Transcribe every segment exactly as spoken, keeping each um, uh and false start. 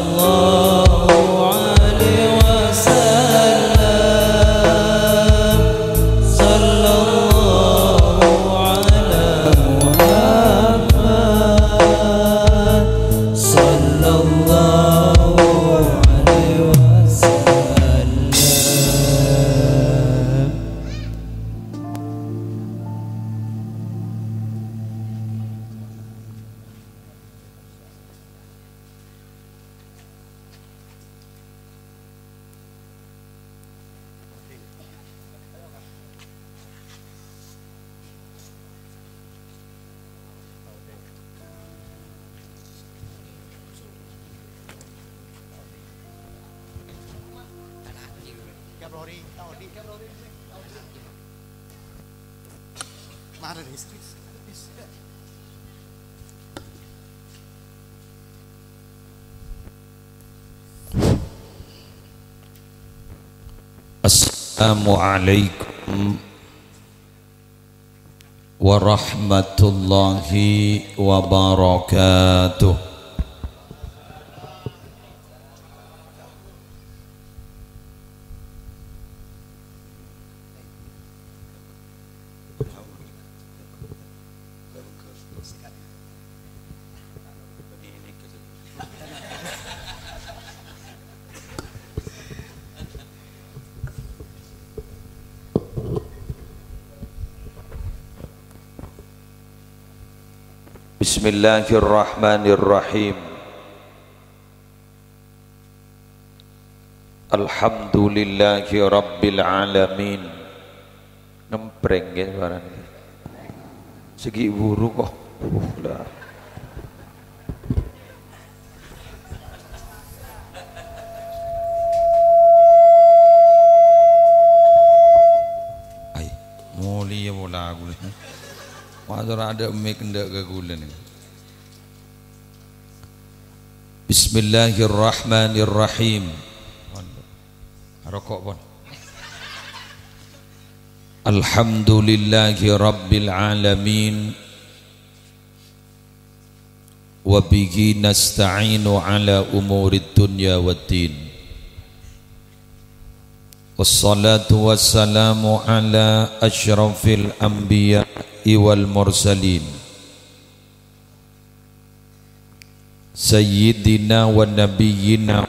الله عليه وسلم. صلى الله على محمد. صلى الله عليه وسلم. Assalamualaikum warahmatullahi wabarakatuh. Bismillahirrahmanirrahim. Alhamdulillahi rabbil alamin. Ngempreng, nggih, suarane. Segi buru kok. Uh, lah. Ai, mulia pola aku. Mator ada mic ndak ke kula nih. Bismillahirrahmanirrahim. Rokok pon. Alhamdulillahi rabbil alamin. Wa bihi nasta'inu ala umurid dunya waddin. Wassalatu wassalamu ala asyrafil anbiya'i wal mursalin. Sayyidina wa nabiyyina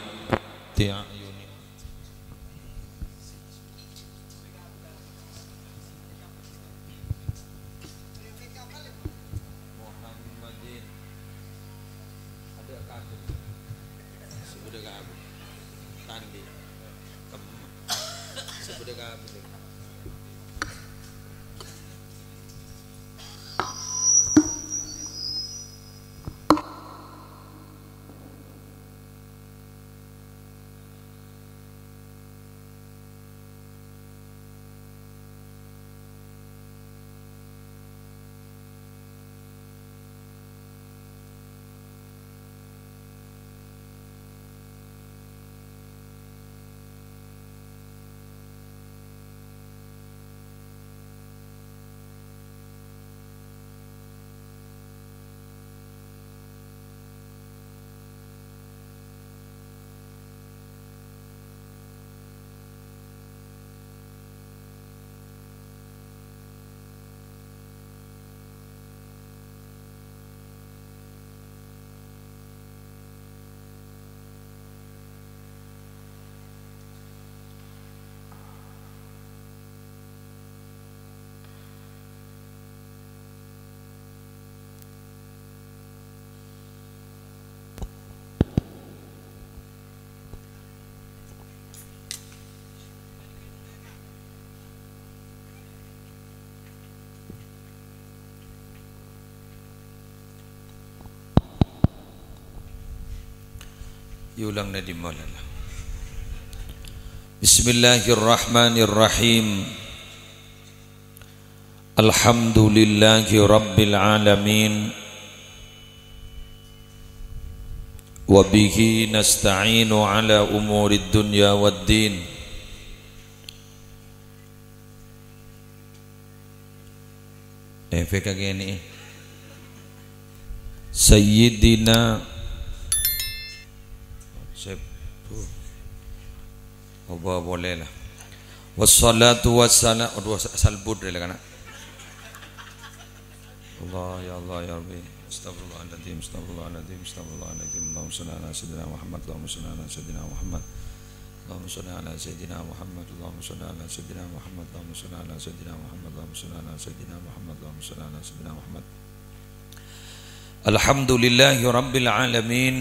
Muhammadin. Ada kabel. Sudah kabel. Tandi. Kem. Sudah kabel. Yulang nadi malala. Bismillahirrahmanirrahim. Alhamdulillahi rabbil alamin. Wa bihi nasta'inu ala umurid dunya waddin. Efek kagene. Sayyidina Sip. Apa boleh lah. Wassalatu wassalam, aduh, sa-, salbut deh lah, kana. Allah, ya Allah, ya Rabbi. Astagfirullahaladzim, astagfirullahaladzim, astagfirullahaladzim. Allahumma shalli ala sayyidina Muhammad, Allahumma shalli ala sayyidina Muhammad. Allahumma shalli ala sayyidina Muhammad, Allahumma shalli ala sayyidina Muhammad, Allahumma shalli ala sayyidina Muhammad, Allahumma shalli ala sayyidina Muhammad, Allahumma shalli ala sayyidina Muhammad. Alhamdulillahi rabbil alamin.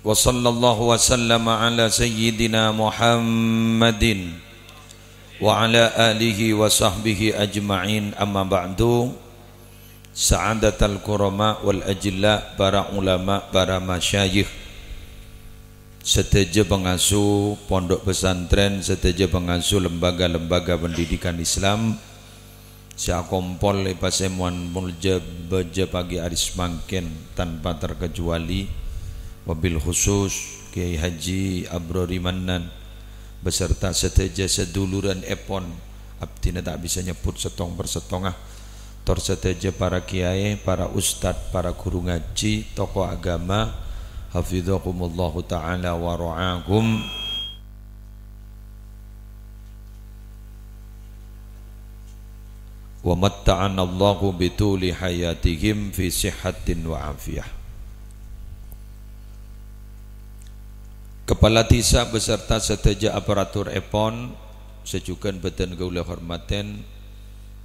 Wa sallallahu wa sallama ala sayyidina Muhammadin wa ala alihi wa sahbihi ajma'in, amma ba'du. Sa'adatal kurama wal ajilla, para ulama, para masyayikh, sadhâjâ pangasuh pondok pesantren, sadhâjâ pangasuh lembaga-lembaga pendidikan Islam sè akompol è pasemowan molja bâjâ pagi arè samangkèn tanpa terkecuali, wabil khusus Kiai Haji Abrori Mannan beserta sadhâjâ sadulurèn èpon, abdhina ta' bisa nyebbhut sèttong per sèttonga, tor sadhâjâ para kiai, para ustad, para guru ngaji, tokoh agama, hafidhakumullahu ta'ala wa ra'akum. Wa matta'anallahu bituli hayatihim fi sihhatin wa afiyah. Kepala desa beserta sadhâjâ aparatur èpon, sè jhughân bâdhân kaulâ hormatè,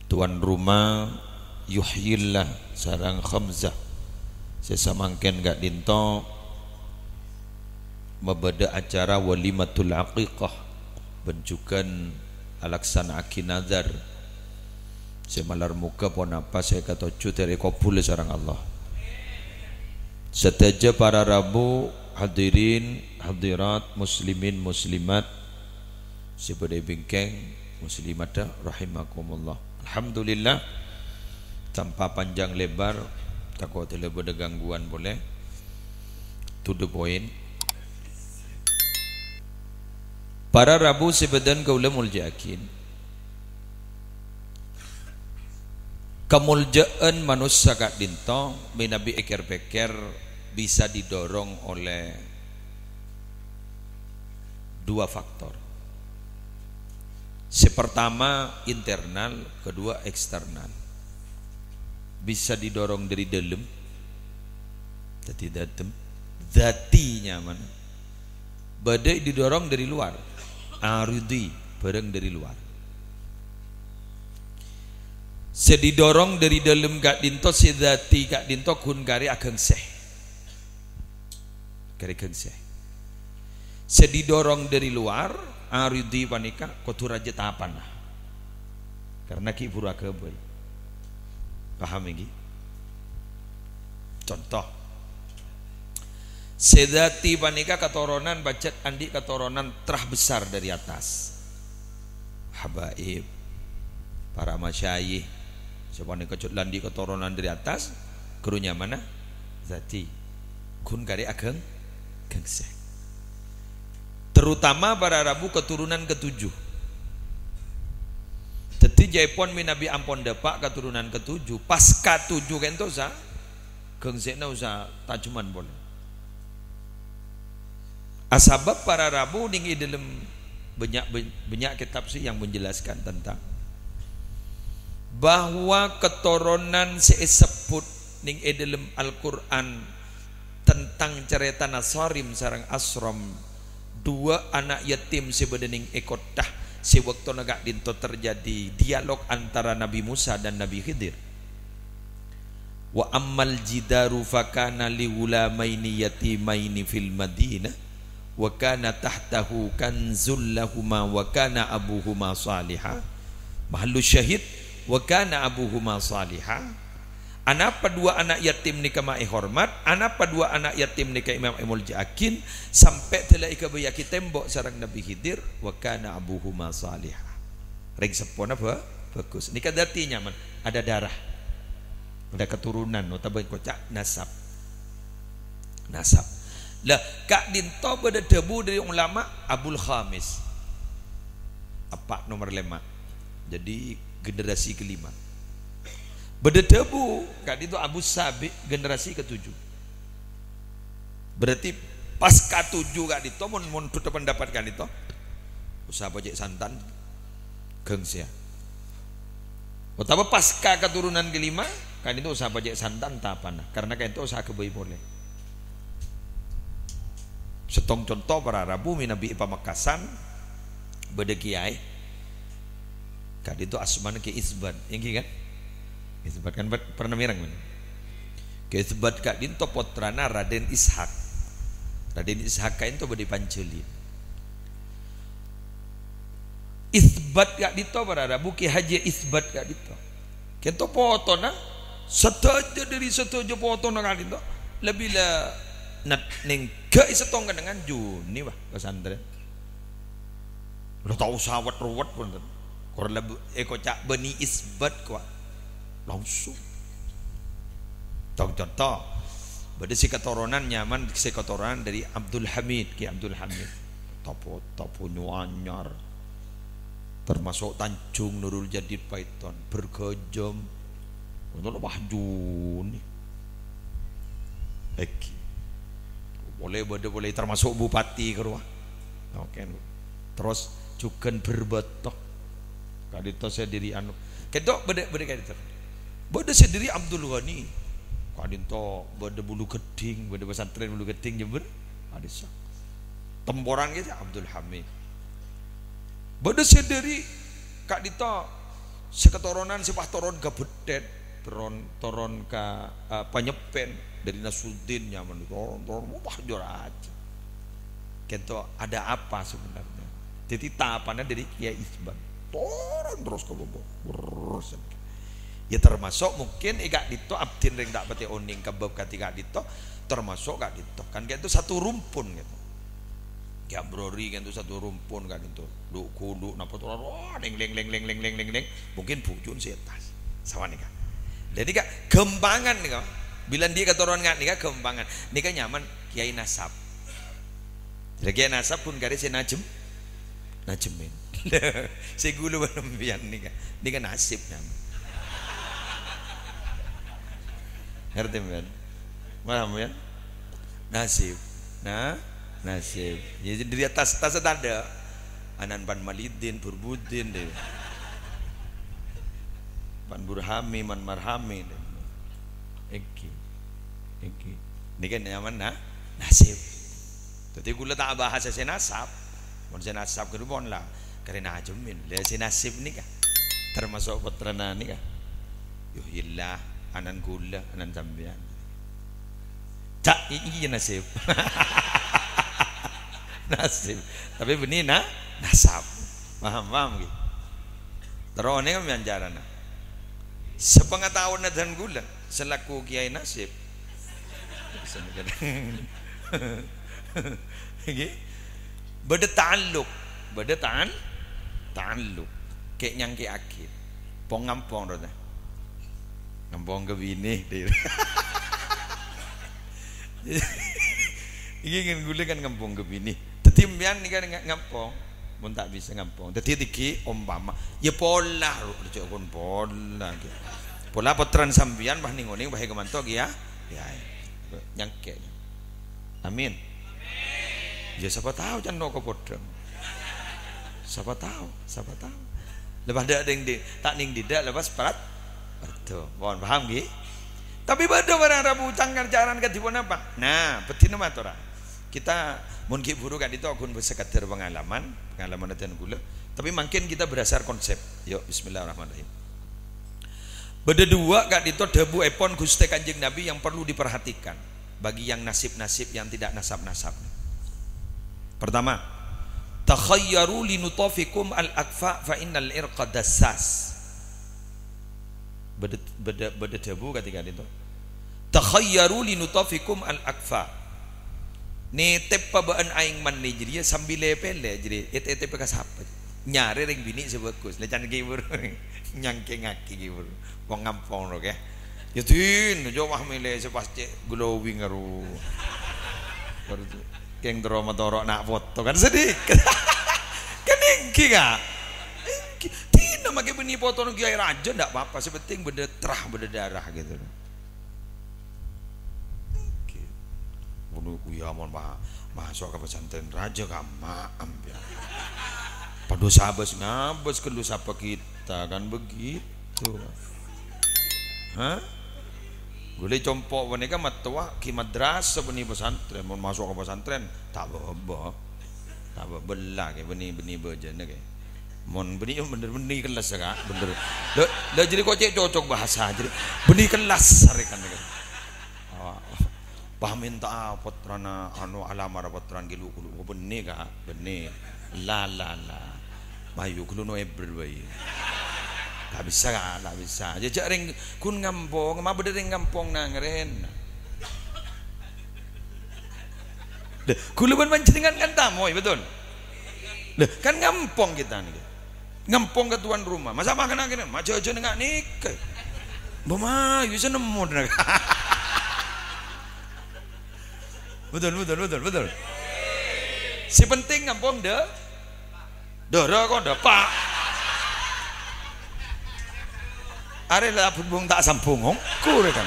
tuan rumah, Yuhyillah sareng Hamzah, sè samangkèn ka'dinto mabâdâ acara walimatul aqiqah bân jhughân alaksana'aghi nadhar sè malar moghâ ponapa sè èkatojjhu dâri èkabbhulâ sareng Allah. Sadhâjâ para rabu, hadirin, hadirat, muslimin, muslimat, sè bâdâ è bingkèng, muslimat rahimakumullah. Alhamdulillah, tanpa panjang lebar, tako' dâlâ bâdâ gangguan polè. To the point. Para rabu sè bâdhân kaulâ molja'aghi. Kamolja'an manossa ka'dinto mènabi èkèr-pèkkèr bisa didorong oleh dua faktor. Sè pertama internal, kedua eksternal. Bisa didorong dari dalam, jadi datem, dzati nyamana. Bâdâ didorong dari luar, aridhi, barang dari luar. Sè didorong dari dalam ka'dinto, sè dzati ka'dinto ghun karè aghângsè. Karè ghângsè. Sè didorong dari luar, aridhi panèka kodhu rajâ tapana. Karena ghi' buru aghâbây. Paham ènggi? Contoh. Sè dzati panèka katoronan pajhât andi' katoronan terah besar dari atas. Habaib, para masyayikh, sè panèka jhâ' la andi' katoronan dari atas, ghuru nyamana dzati. Ghun karè aghâng-, aghângsè. Terutama para rabu keturunan ketujuh. Dhâddhi jhâ' èpon mènabi ampon dâpa' keturunan ketujuh, pas katujuh kento sa, ghângsèna osa tajeman polè. Asabâb para rabu nèng è dâlem bânnya', bânnya' kitab sih yang menjelaskan tentang bahwa ketoronan sè èsebbhut nèng è dâlem Al-Qur'an tentang carètana Sarim sareng Asram, dua ana' yatim sè bâdâ nèng è kottha sè bâktona ka'dinto terjadi dialog antara Nabi Musa dan Nabi Khidir. Wa ammal jidaru fakana li ghulamaini yatimaini fil madinah, wa kana tahtahu kanzul lahuma, wa kana abuhuma saliha. Mahallu syahid, wa kana abuhuma saliha. Anapa dua ana' yatim nèka ma' èhormat? Anapa dua ana' yatim nèka ma' èmolja'aghin? Sampè' dâlâ èghâbâyyaghi tembok sareng Nabi Khidir, wa kana abuhuma saliha. Rèng seppona ba-, bagus. Nèka dhâddhi nyaman. Ada darah. Ada keturunan, otabâ èkoca' nasab. Nasab. Lah, ka'dinto bâdâ dhâbu dâri ulama Abul Khamis. Eppa' nomer lèma'. Jadi, generasi kelima. Bâdâ dhâbu, ka'dinto Abu Sabi', generasi ketujuh. Berarti Pas katuju ka'dinto, mon, mon dhudhu pendapat ka'dinto, usaha pajhât santan, ghângsèya. Otabâ pas ka katurunan kelima, ka'dinto usaha pajhât santan tapana, karena ka'dinto usaha ghâbây polè. Sèttong conto, para rabu mènabi è Pamekasan, bâdâ kèyaè. Ka'dinto asmana Kè Isbat, èngghi kan? Isbat kan per-, pernah mèreng, kan? Kè Isbat ka'dinto pottrana Raden Ishak. Raden Ishak ka'dinto bâdâ è Panjhâlin. Isbat ka'dinto, para rabu, Kè Haji Isbat ka'dinto. Ka'dinto potona, sadhâjâ dhâri sadhâjâ potona ka'dinto. Lebbi la nat-, nèngghâi sèttong kennengngan jhuni, wah, pesantren. Lo tao sawet-ruwet pon, ten. Kor leb-, èkoca' Bani Isbat, kowa. Langsung. Tong conto, bâdâ sè katoronan nyaman, sè katoronan dhâri Abdul Hamid, Kè Abdul Hamid. Tapo-tapo nyo anyar. Termasuk Tanjung Nurul Jadid Paiton, Bergajam. Itu lo wah jhuni. Èngghi. Polè bâdâ polè termasuk bupati kèrowa. Oke. Terros jhughân Brebes. Ka'dinto sè dhâri anu. Ka'dinto bâdâ, bâdâ ka'dinto. Bâdâ sè dhâri Abdul Ghani. Ka'dinto bâdâ Bulu Ghedhing, bâdâ pesantren Bulu Ghedhing Jember. Ka'dinto. Temporan kèya Abdul Hamid. Bâdâ sè dhâri ka'dinto sè katoronan sè pas toron ka Beddhet, toron, toron ka, eh, Panyeppen, dhâri Nasruddin nyaman, toron, toron, wah, jhâ' rajâ. Ka'dinto ada apa sebenarnya? Dhâddhi tapana dhâri Kèyaè Isbat. Toron terros ka bâbâ. Berrrr. Ya termasuk mungkin è ka'dinto abdhina rèng ta' patè onèng ka bab kadhi ka'dinto, termasuk ka'dinto. Kan ka'dinto satu rumpun gitu. Kè Amrori ka'dinto satu rumpun ka'dinto. Dhu'-ghudhu' napa toron, wah, leng, leng, leng. Mungkin bujun sè attas. Sapanèka. Lah nèka ghâmpangan nèka. Bilâ andi' katoronan nèka ghâmpangan. Nèka nyaman Kèyaè Nasab. Lah Kèyaè Nasab pon karè sè najem-, najemmèn. Sè ghulâ bân sampèyan nèka. Nèka nasib nyaman. Ngartè sampèyan? Paham ya? Nasib. Nah, nasib. Ya, dhâri attas, attas tadâ'. Anan Pan Malidin, Burbuddin, deh. Pan Burhami, Man Marhami, deh. Èngghi. Èngghi. Nèka nyaman, nah, nasib. Dhâddhi ghulâ ta' bahas sè nasab. Mon sè nasab ghâru pon la karè najemmèn. Lah sè nasib nèka termasuk pottrana nèka. Yo iyâlah, anan ghulâ, anan sampèyan. Ca', i-, iyâ nasib. Nasib. Tapè bânnè na-, nasab. Paham, paham ghi? Terro nèka sampèyan carana. Sapangataowanna dhân ghulâ selaku Kèyaè Nasib. Ngghi. Bâdâ ta'alluk, bâdâ ta'an-, ta'alluk. Kè' nyangkè'aghi. Pong-ngampong, ro, ta? Ngampong ka binè, dhir. Iki kan ghulâ kan ngampong ka binè. Dhâddhi sampèyan nèka nga-, ngampong. Mon ta' bisa ngampong. Dhâddhi dhâggi' ompama, ya pola, ro, jhâ' kon pola, ghi. Pola pottrana sampèyan, bâh nèng-onèng, bâh è kamanto, ghi, ya. Ya, nyangkè'. Amin. Ya, sapa tao can no' kapodhâng. Sapa tao, sapa tao. Lepas dâ' ding di-, ta' nèng didâ', lepas prat-, parto. Pon paham, ghi? Tapè bâdâ bârâng rabu cangkang carana kadhi ponapa? Nah, bhâdhina matora. Kita mon ghi' bhuru ka'dinto ghun sekedar pengalaman, pengalaman dhân ghulâ. Tapi mangkèn kita berdasar konsep. Yuk, bismillahirrahmanirrahim. Bâdâ duwâ' ka'dinto dhâbuèpon Ghustè Kanjeng Nabi yang perlu diperhatikan bagi yang nasib-nasib, yang tidak nasab-nasab. Pertama, "Takhayyaru li nutafikum al-akfa fa innal irqa dassas." Bâdâ, bâdâ, bâdâ dhâbu kadhi ka'dinto, "Takhayyaru li nutafikum al-akfa." Nètèp bâ'ân aèng mannè jârèya sambi lè-pèlè jârèya, ètèp-ètèp ka sapa? Nyarè rèng binè' sè bhâghus. Lè can ghi' bhuru. Nyangkè'aghi ghi' bhuru. Pong-ngampong ro, kè. Ya, din, jhâ' wah mèlè sè pas cè' glowing karo. Kèng terro matoro' na' foto kan sedikit. Kan èngghi, Ka'? Èngghi. Dinah makè bânnè fotona Kèyaè Rajâ, ndak apa-apa. Sè penting bâdâ terah, bâdâ darah gitu. Èngghi. Bhuru, iya, mon ma-, maso' ka pesantren rajâ kamma, ampèyan. Padâ sabâs ngabâs ghâllu sapa kita, kan begitu. Hah? Ghulâ compo' panèka mattowa ghi' madrasah bânnè pesantren, mon maso' ka pesantren, ta' bâbâ. Ta' bâbâ la ghi' bânnè-bânnè bâjâna ghi'. Mon bânnè, bhender bânnè kellas, Ka', bhender. La, la jârèya kok cè' cocok bahasa jârèya. Bânnè kellas arè kan. Awak. Wah, mènta'a pottrana, anu, alamar pottrana ghâllu, ghâllu. Oh, bânnè, Ka', bânnè. La, la, la. Mayu, ghâllu no èbher bhâi. Ta' bisa, Ka', ta' bisa. Jhâ' jhâ' rèng ghun ngampong, ma' bâdâ rèng ngampong nangren. Lha, ghulâ bân panjhennengngan kan tamoy, betul? Lha, kan ngampong kita nèka. Ngampong ka tuan rumah. Masa' makan akhirnya, ma' jhâjhâna nga' nèka. Mbah mayu sè nemmo dâ'. Betul, betul, betul, betul. Sè penting ngampong dâ-, dârâ kok dâpa'. Arè la bung ta' sambung, onggu rè kan.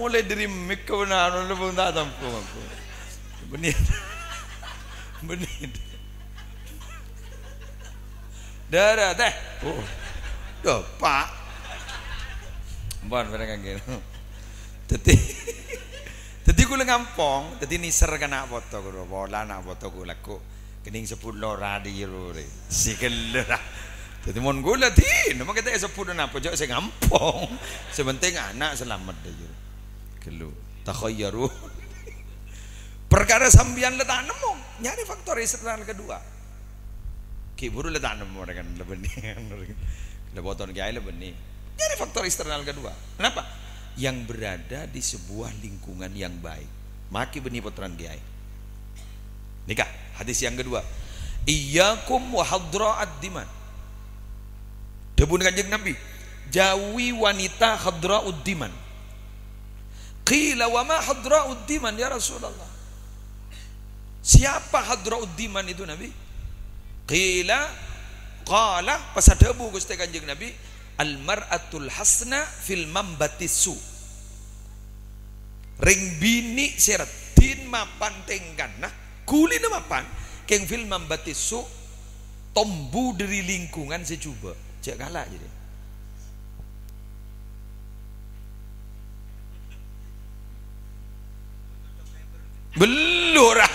Mulai dari mik ke benar, bung ta' sambung aku. Bener. Bener. Dârâ, teh. Oh. Dâpa'. Ampon, barang kanggè. Dhâddhi, dhâddhi ghulâ ngampong, dhâddhi nèser ka na' poto ghulâ, pola na' poto ghulâ kok kennèng sebbhut lora dhi' ro rè. Sè ghellâ' ra. Dhâddhi mon ghulâ dhi', nama kita sebbhut napa jhâ' sè ngampong. Sè penting ana' salamet dhi' ro. Ghâllu. Takhayyaru. Perkara sampèyan la ta' nemmo, nyarè faktor eksternal kedua. Ghi' bhuru la ta' nemmo rè kan, la bânnè. La potona kèyaè la bânnè. Nyarè faktor eksternal kedua. Kenapa? Yang berada di sebuah lingkungan yang baik. Makè bânnè pottrana kèyaè. Nèka, hadis yang kedua. "Iyyakum wa hadra'ad diman." Dhâbuna Kanjeng Nabi, "Jauhi wanita hadra'ud diman." Qila, "Wa ma hadra'ud diman, ya Rasulullah?" Siapa hadra'ud diman itu, Nabi? Qila, qala, pas adhâbu Ghustè Kanjeng Nabi, "Al mar'atul hasna fil mambatis su." Rèng binè' sè raddhin mapan tèngkana, ghulina mapan, kèng fil mambatis su, tombu dâri lingkungan sè jhubâ'. Jhâ' kala' jârèya. Bellu ra.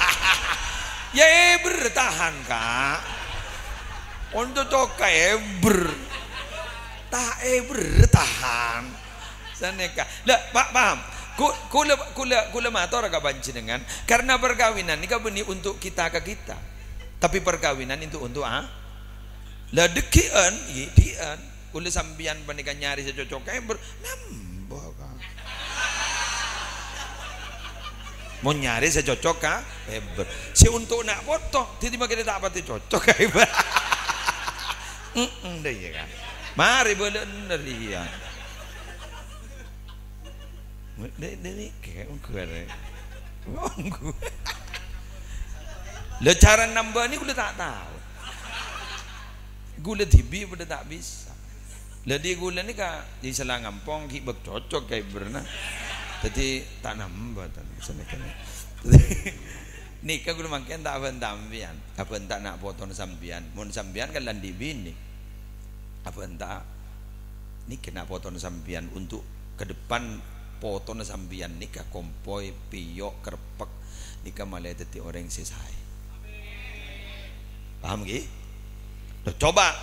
Ya èbher tahan, Ka'. Onto coka èbher. Ta' èbher tahan. Sanèka. La, pa-, paham? Ku-, kulâ, kulâ, kulâ mator ka panjhennengngan, karena perkawinan nèka bânnè untuk kita ke kita. Tapi perkawinan itu untuk a-, la, dâgghi'ân, ghi, dâgghi'ân. Kulâ sampèyan panèka nyarè sè cocok ka èbher, nambâ, Ka'. Mon nyarè sè cocok ka èbher. Sè untuk na' poto, dhâddhi makè ta' patè cocok ka èbher. Heeh, dâ' iyâ, Ka'. Marè bâlâ'na rèya. Dâ-, dâ-, nèka ongghu arè. Ongghu. La, cara nambâna kulâ ta' tao. Kulâ dhibi' padâ ta' bisa. La, dhi' kulâ nèka sè la ngampong ghi' bâk cocok ka èbherna. Dhâddhi ta' nambâ, ta' bisa nèka. Nèka kulâ mangkèn ta' abânta sampèyan. Abânta na' potona sampèyan. Mon sampèyan kan la andi' binè. Abânta nèka na' potona sampèyan untuk ke depan potona sampèyan nèka kompoy, pèyo', kerpek nèka malè dhâddhi orèng sè saè. Paham, ghi? Loh, coba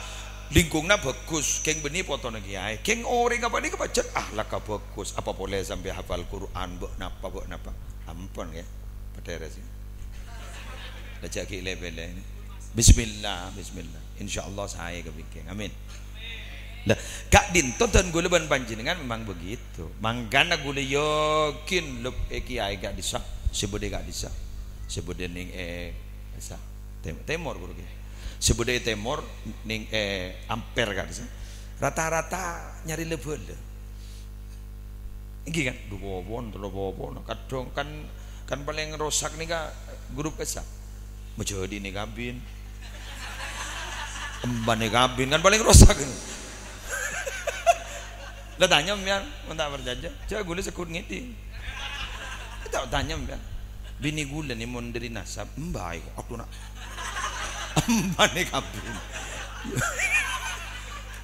lingkungna bagus, kèng bânnè potona kèyaè. Kèng orèng apa nèka pajhât akhlakka bagus, apa polè sampè' hafal Qur'an, bâ' napa, bâ' napa. Ampon, ghi. Padâ rèya sè. Aja' ghi' lè-pèlè. Bismillah, bismillah. Insyaallah saè kapèkèng. Amin. Lah, ka'dinto dân kaulâ bân panjhennengngan memang begitu. Mangkana kaulâ yakin lebbiyâ kèyaè ka'dissa', sè bâdâ è ka'dissa', sè bâdâ nèng è, essa, tem-, tèmor, ghuru, ghi. Sè bâdâ è tèmor nèng è Ampèr ka'dissa'. Rata-rata nyarè la-bhâlâ. Èngghi kan? Du popon, tello popon. Kadhâng kan, kan palèng rosak nèka grup essa. Majâdhi'na kabin. Embana kabin kan palèng rosak. La tanya sampèyan, mon ta' parcajâ. Jhâ' kaulâ segghut ngèdhing. Ta' tanya sampèyan. Binè ghulâ nè mon dhâri nasab, emba è ko'. Adhu, na'. Emba nè kabbhi.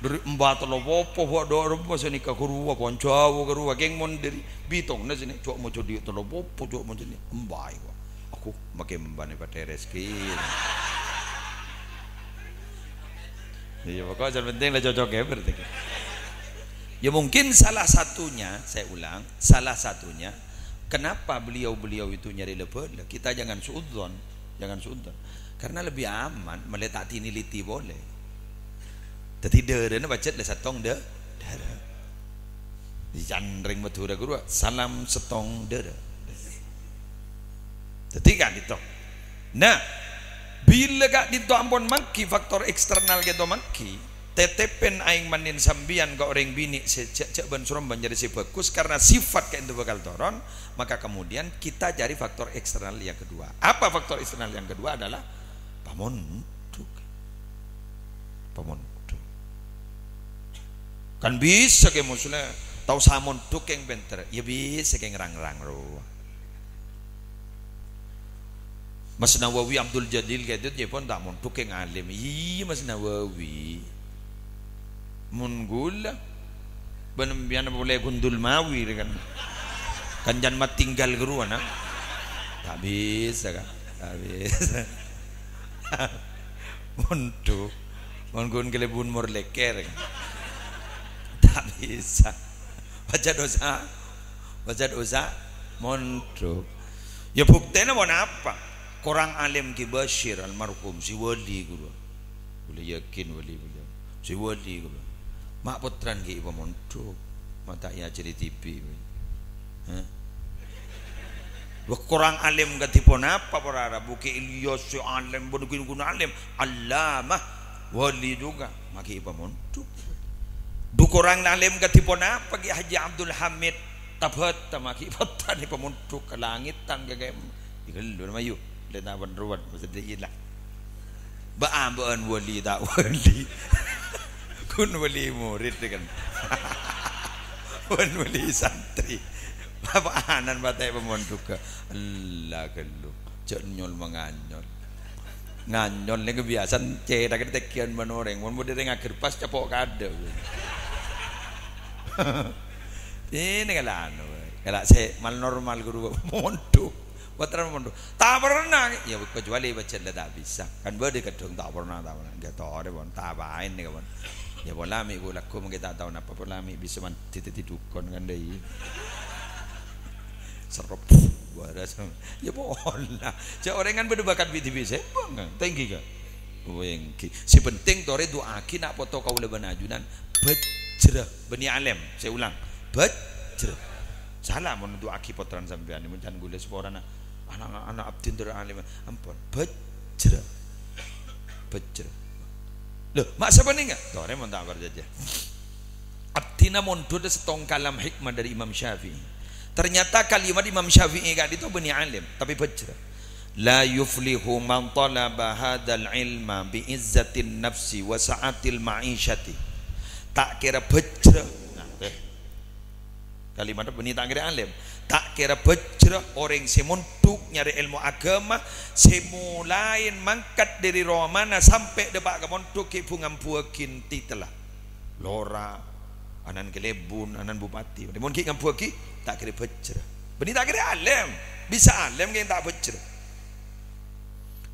Dhâri emba tello popo, bâ' dâ' remma sanèka ghâruwa, pon jhâu ghâruwa, kèng mon dhâri bhitongnga sanè, co' mojo dhi' tello popo, co' mojo nè, emba è ko'. Aku makè emba nè patè rejhekkè. Iyâ, pokoknya yang penting la cocok ya berarti. Ya mungkin salah satunya, saya ulang, salah satunya kenapa beliau-beliau itu nyarè la bhâlâ. Kita jangan suudzon, jangan suudzon. Karena lebih aman, mèlè ta' tiniliti polè. Dhâddhi dhârâna pajhât la sèttong dhâ-, dhârâ. Ècanrèng Madhurâ ghâruwa, salam sèttong dhârâ. Dhâddhi ka'dinto. Nah, bilâ ka'dinto ampon mangghi faktor eksternal ka'dinto mangghi, tètèpèn aèng manèn sampèyan ka orèng binè' sè jhâ'-jhâ' bân-sorombân nyarè sè bhâghus, karena sifat ka'dinto bhâkal toron, maka kemudian kita cari faktor eksternal yang kedua. Apa faktor eksternal yang kedua? Adalah pamondhuk. Pamondhuk. Kan bisa kè Muslim, tao samondhuk kèng pènter. Ya bisa kèng rang-rang rowa. Mas Nawawi Abdul Jalil ka'dinto jhâ' pon ta' mondhuk kèng alim. Iyâ, Mas Nawawi. Mon ghulâ, bân sampèyan polè Gundul Mawi, kan. Kancana Matinggal ghâruwa, na. Ta' bisa, kan. Ta' bisa. Mondhuk. Mon ghun kalèbun mor lèkèr, kan. Ta' bisa. Pajhât dhusa. Pajhât dhusa. Mondhuk. Ya, buktèna ponapa? Korang alim Ki Basyir almarhum, sè wali ghâruwa. Ghulâ yakin wali beliau. Sè wali ghâruwa. Ma' pottrana ghi' pamondhuk. Ma' ta' èajhâri dhibi'. Hah? Wah, korang alim kadhi ponapa, para Arab? Bukè Ilyas sè alim, bân ghun-ghun alim. Allamah, wali juga. Ma' ghi' pamondhuk. Dhu korang alim kadhi ponapa, Ki Haji Abdul Hamid? Tabat, ta' ma' ghi' pottrana pamondhuk ka langèt, tang ka kèm. Ighâllu, mayu. Lè ta' bân ruwet, maksudnya ilah. Bâ'-ambâ'ân wali ta' wali. Ghun wali murid, kan. Ghun wali santri. Bâ' anan patè' pamondhugghâ. Ella ghâllu. Jhâ' nyol manganyol. Nganyol nèko biasana cèthagghâ tèngghiân bân orèng. Mon model ngaghâr pas cepo' kadâ'. Ini kala anu, kala sè mal-normal ghâruwa mondhuk. Pottrana mondhuk. Ta' pernah, ya, kecuali pajhât la ta' bisa. Kan bâdâ kadhâng ta' pernah, ta' pernah. Enggak tao arè, pon. Ta' apaèn nèka, pon. Ya, pola mè' ghulâ lagghu mangkè ta' tao napa, pola mè' bisa mandhi dhâddhi dhukon kan, dâi. Serep, waras. Ya, pola. Jhâ' orèng kan bâdâ bakat bi-, dhibi' sè bâng, tèngghi, Ka'? Wèngghi. Sè penting torè du'aaghi na' poto kaulâ bân ajunan bhâjrâ. Bânnè alèm, sè ulang. Bhâjrâ. Sala mon du'aaghi pottrana sampèyan, mon can ghulâ saporana ana', ana' abdhina torè alèm. Ampon, bhâjrâ. Bhâjrâ. Lho, ma' sapanèka? Torè mon ta' parcajâ. Abdhina mondhut sèttong kalam hikmah dâri Imam Syafi'i. Ternyata kalimat Imam Syafi'i ka'dinto bânnè alèm, tapè bhâjrâ. "La yuflihu man talaba hadzal ilma bi izzatin nafsi wa sa'atil ma'isyati." Ta' kèra bhâjrâ. Nah, eh. Kalimat bânnè ta' kèra alèm. Ta' kèra bhâjrâ orèng sè mondhut nyarè èlmo aghâma, sè molaè mangkat dâri romana sampè' dâpa' ka mondhut ghi' bu-ngambuwâghi titella. Lora, anan kalèbun, anan bupati. Mon ghi' ngambuwâghi, ta' kèra bhâjrâ. Bânnè ta' kèra alèm. Bisa alèm kèng ta' bhâjrâ.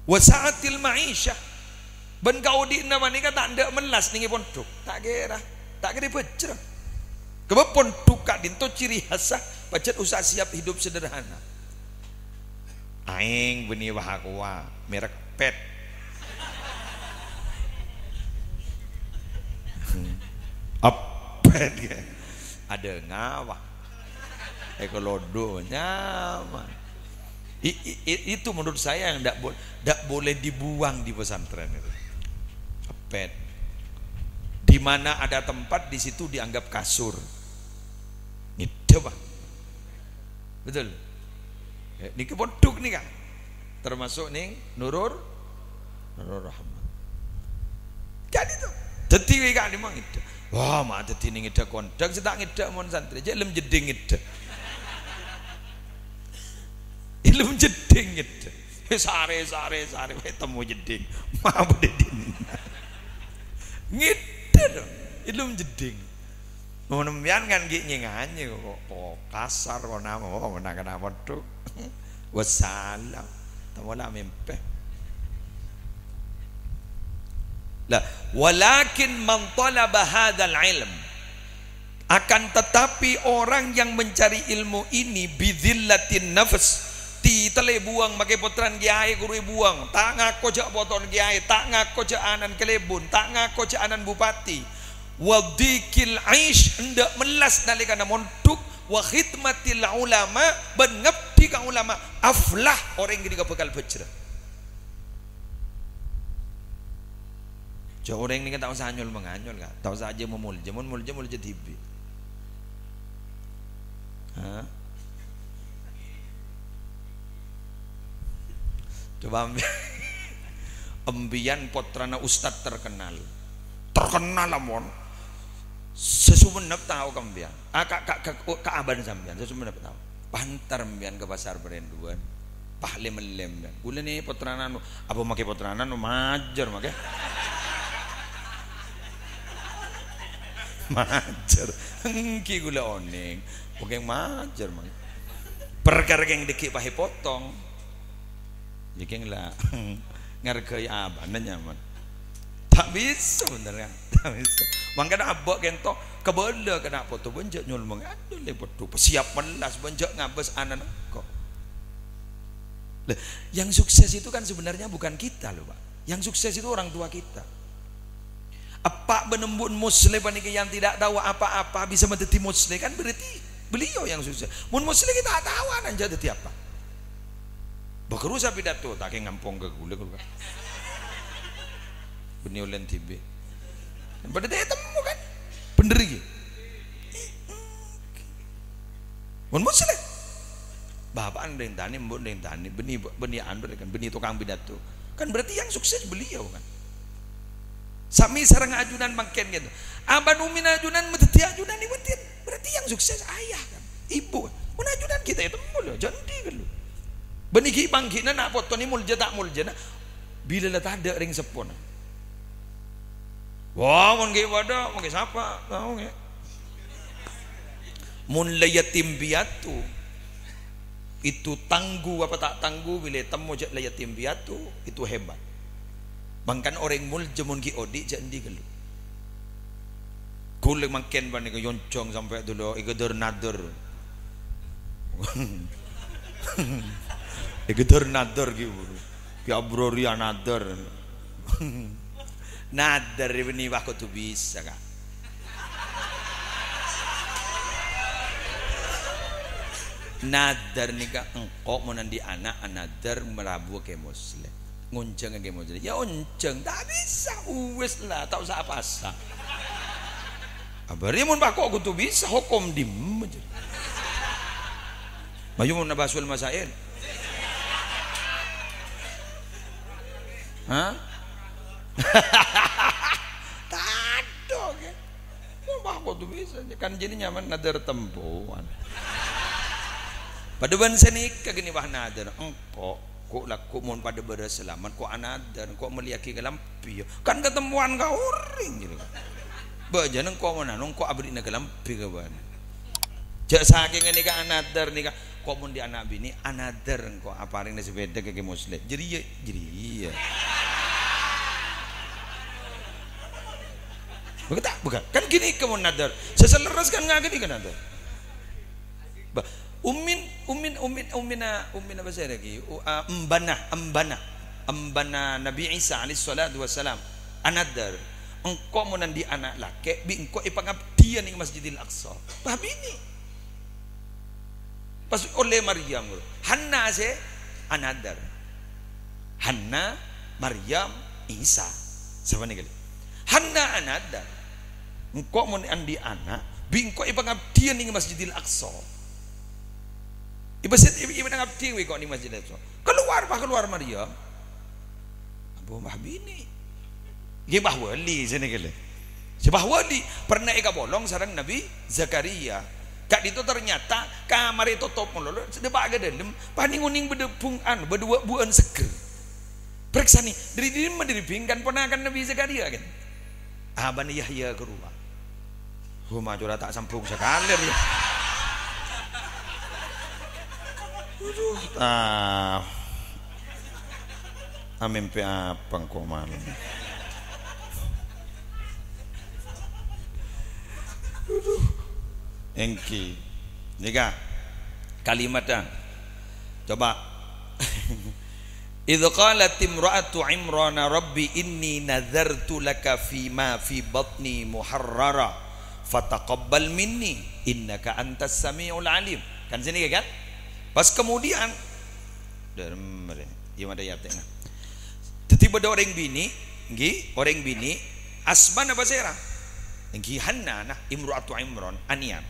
Wa sa'atil ma'isyah. Bân kaodi'na panèka ta' endâ' mellas nèng è pondhuk. Ta' kèra. Ta' kèra bhâjrâ. Kèbâ pondhuk ka'dinto ciri khassa, pajhât usaha siap hidup sederhana. Aèng bânnè wahakowa, merek Pet. Epet, ya. Ada ngawa. Èkalodhu, nyaman. I-, i-, i-, itu menurut saya yang ndak bo-, ndak boleh dibuang di pesantren itu. Epet. Di mana ada tempat, di situ dianggap kasur. Ngèdhâ, Pak. Betul. Eh, nèka pondhuk nèka. Termasuk nèng Nurul, Nurul Rahmat. Kan itu. Dhâddhi kowe ka'dimma ngèdhâ. Wah, ma' dhâddhi nèng ngèdhâ kondhang, sè ta' ngèdhâ mon santrè. Jhâ' lem jeddhing ngèdhâ. Lem jeddhing. Jeddhing, jeddhing. Sarè, sarè, sarè, wè temmo jeddhing. Mabudhe dinna. Ngèdhâ, dong. È lem jeddhing. Mon sampèyan kan ghi' nyè-nganyè kok, kok kasar, kok napa, oh, mennang kennèng mondhuk. Wassalam. Temmo la mèmpè. Lah, walakin man talaba hadzal ilm. Akan tetapi orang yang mencari ilmu ini bidhillatin nafs, titèlè buwâng makè pottrana kèyaè ghuru èbuwâng, ta' ngako jhâ' potona kèyaè, ta' ngako jhâ' ana'na kalèbun, ta' ngako jhâ' ana'na bupati. Wa dhiqil aish, endâ' mellas nalèkana mondhuk, wa khidmatil ulama, bân ngabdi ka ulama, aflah, orèng ghânèka bhâkal bhâjhrâ. Jhâ' orèng nèka ta' osa nyol-manganyol, Ka'. Ta' osa ajhâ mamolja, mon molja, molja dhibi'. Hah? Coba embi-, embiyan pottrana ustad terkenal. Terkenal, amon. Sè Sumenep tao ka embiyan. Ah, ka, ka, ka, ka abana sampèyan, sè Sumenep tao. Pas èntar embiyan ka Pasar Parenduan. Pas lem-lem, kan. Ghulâ nè pottrana anu, apa makè pottrana anu majâr, makè? Majâr. Èngghi ghulâ onèng. Bhungkèng majâr, makè. Perkara kèng dhâggi' pas èpotong. Jhâ' kèng la ngargai abana nyaman. Ta' bisa, bhender, kan? Ta' bisa. Mangkana abâ' kènto, kabâlâ ka na' poto bân jhâ' nyolmong. Aduh, lè, waduh, siap mellas bân jhâ' ngabâs ana'na engko'. Lah, yang sukses itu kan sebenarnya bukan kita, loh, Pak. Yang sukses itu orang tua kita. Eppa' bân embu'na Musleh panèka yang tidak tahu apa-apa bisa menjadi Musleh, kan berarti beliau yang sukses. Mon Musleh kita tahu ana'na jhâ' dhâddhi apa. Bâ' ghuru sè pidato, ta' kèng ngampong ka ghulâ, ghuru, Pak. Bânnè ollèna dhibi'. Padâ ta' ètemmo, kan? Bhender, ghi? Mon Musleh. Bapa'na rèng tanè, embu'na rèng tanè, bânnè, bânnè anu, kan, bânnè tokang pidato. Kan berarti yang sukses beliau, kan? Samè sareng ajunan mangkèn, gitu. Abana ummina ajunan madhâddhi ajunan, berarti, berarti yang sukses ayah, kan? Ibu, kan? Mon ajunan kita ètemmo, lho, jhâ' andi' ghâllu. Bânnè ghi' pangghina na' potona molja ta' moljana, bilâ la tadâ' rèng seppona. Wah, mon ghi' padâ, mon ghi' sapa? Tao, ghi'. Mon la yatim piatu, itu tanggu apa ta' tanggu, bilâ ètemmo jhâ' la yatim piatu, itu hebat. Mangkana orèng molja mon ghi' odi' jhâ' andi' ghâllu. Ghulâ mangkèn panèka yonjhâng sampè' dulu èghâdhâr nadâr. Èghâdhâr nadâr ghi' buru. Ghi' abrori anadâr. Nadâr bânnè, wah, kodhu bisa, Ka'. Nadâr nèka engko' mon andi' ana' anadâr malabuwâ Kè Musleh. Ngonjhângnga Kè Musleh. Ya onjhâng, ta' bisa. Uwis la, ta' osa apasa. Abâri mon pako' kodhu bisa, hokom dimma jâ. Mayu mon Abah Sul Masail. Hah? Tadâ', Kè. Wah, kodhu bisa. Kan jârèya nyamana nadâr tempowan. Padâ bân sanèka ghânèka, wah, nadâr. Engko', ko' lagghu' mon padâ bârâs salamet, ko' anadâr, ko' mellèyaghi kalambhi, ya. Kan katemmowan ka orèng, jârèya. Bâjâna engko' mon anu, engko' abâri'na kalambhi ka bâ'na. Jâ' sakèng ghânèka anadâr nèka, ko' mon andi' ana' binè', anadâr engko' aparèngana sapèda ka Kè Musleh. Jârèya, jârèya. Bhunten ta'? Bhunten. Kan ghânèka mon nadâr. Sè lerres kan ghânèka nadâr. Ba, ummin, ummin, ummin, ummina, ummina bâ' sè rèya ghi, u-, a, embana, embana. Embana Nabbhi Isa alaihis salatu wassalam. Anadâr, engko' mon andi' ana' lakè', bi' engko' èpangabdiyâ neng Masjidil Aqsa. Bâ, binè'. Pas ollè Maryam, Hana sè anadâr. Hana, Maryam, Isa. Sapanèka lè. Hana anadâr. Engko' mon andi' ana', bi' engko' èpangabdiyâ neng Masjidil Aqsa. Èpasè-, èp-, èpangabdiyâ engko' neng Masjidil Aqsa. Kalowar, pas kalowar Maryam. Abu mah binè'. Ghi bâh wali sè nèka lè. Sè bâh wali pernah èkapolong sareng Nabbhi Zakaria. Ka'dinto ternyata kamarra totop malolo, sè dâpa' ka dâlem, panèng-onèng bâdâ bung-, anu, bâdâ wa'-buwa'an seggher. Parèksanè, dâri dimma dâri bing kan ponakan Nabi Zakaria, kan? Abana Yahya ka roma. Roma cora ta' sambung sakalè, ya. Aduh, ah. Amèmpè apa engko' malem? Aduh. Èngghi. Nèka kalimatta. Coba. "Idz qalat imra'atu Imrana, 'Rabbi inni nadzartu laka fi ma fi batni muharrara, fataqabbal minni, innaka antas sami'ul alim." Kan sènè, kan? Pas kemudian, dârem, iya, madâ ya, tengah. Dhâddhi bâdâ orèng binè', èngghi, orèng binè', asmana pasèra? Èngghi Hanna, nah, imra'atu Imran, anèyan.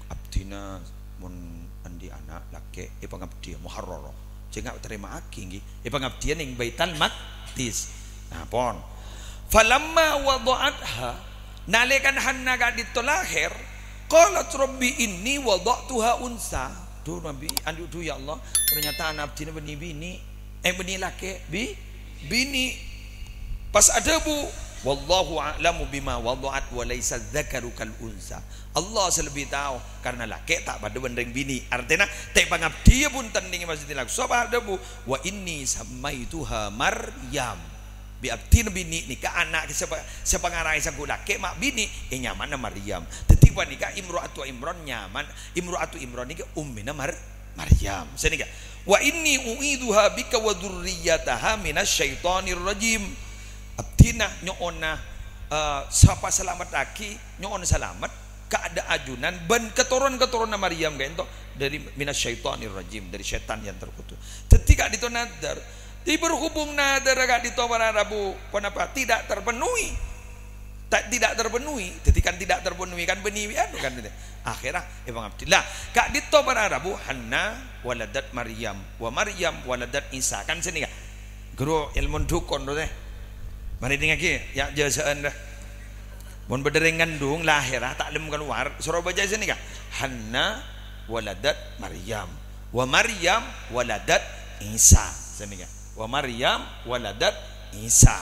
Abdhina mon andi' ana' lakè', èpangabdhiyâ muharrara. Jhâ' nga' tarèma'aghi, èngghi. Èpangabdhiyâ neng Baital Maqdis. Nah, pon. "Falamma wada'atha," nalèkana Hanna ka'dinto lahèr, "qalat, 'Rabbi inni wada'tuha unsa.'" Dhu, Nabi, adu, dhu, ya Allah, ternyata ana' abdhina bânnè binè'. Eh, bânnè lakè', bi-, binè'. Pas adhâbu, "Wallahu a'lamu bima wada'at wa laisa dzakaru kal unsa." Allah sè lebbi tao, karna lakè' ta' padâ bân rèng binè'. Artèna, ta' èpangabdhiyâ bhunten neng è Masjidil Aqsa, pas adhâbu, "Wa inni sammaituha Maryam." Bi' abdhina binè' nèka ana' sè pa-, sè pangaraè sangghu lakè' ma' binè', ènyamana Maryam. Dhâddhi panèka Imra'atu Imran nyaman, Imra'atu Imran nèka ummina Mar-, Maryam. Sènèka, "Wa inni u'idzuha bika wa dzurriyyataha minasy syaithanir rajim." Abdhina nyo'ona, eh, sapa salamettaghi, nyo'on salamet ka adâ' ajunan bân katoron-katoronna Maryam ka'dinto dâri minasy syaithanir rajim, dâri sètan yang terkutuk. Dhâddhi ka'dinto nadhâr. Dhâddhi berhubung nadhâr ka'dinto para rabu ponapa tidak terpenuhi. Ta-, tidak terpenuhi, dhâddhi kan tidak terpenuhi kan bânnè anu kan, gitu. Akhirnya, èpangabdhi. Lah, ka'dinto para rabu, Hanna waladat Maryam, wa Maryam waladat Isa. Kan sènèka. Ghuru èlmo dhukon, to, tè. Marè dingngaghi, ya, jâsa'an, dah. Mon bâdâ rèng ngandung, lahèr, ah, ta' lem kalowar, soro bâca sènèka. Hanna waladat Maryam, wa Maryam waladat Isa. Sènèka. Wa Maryam waladat Isa.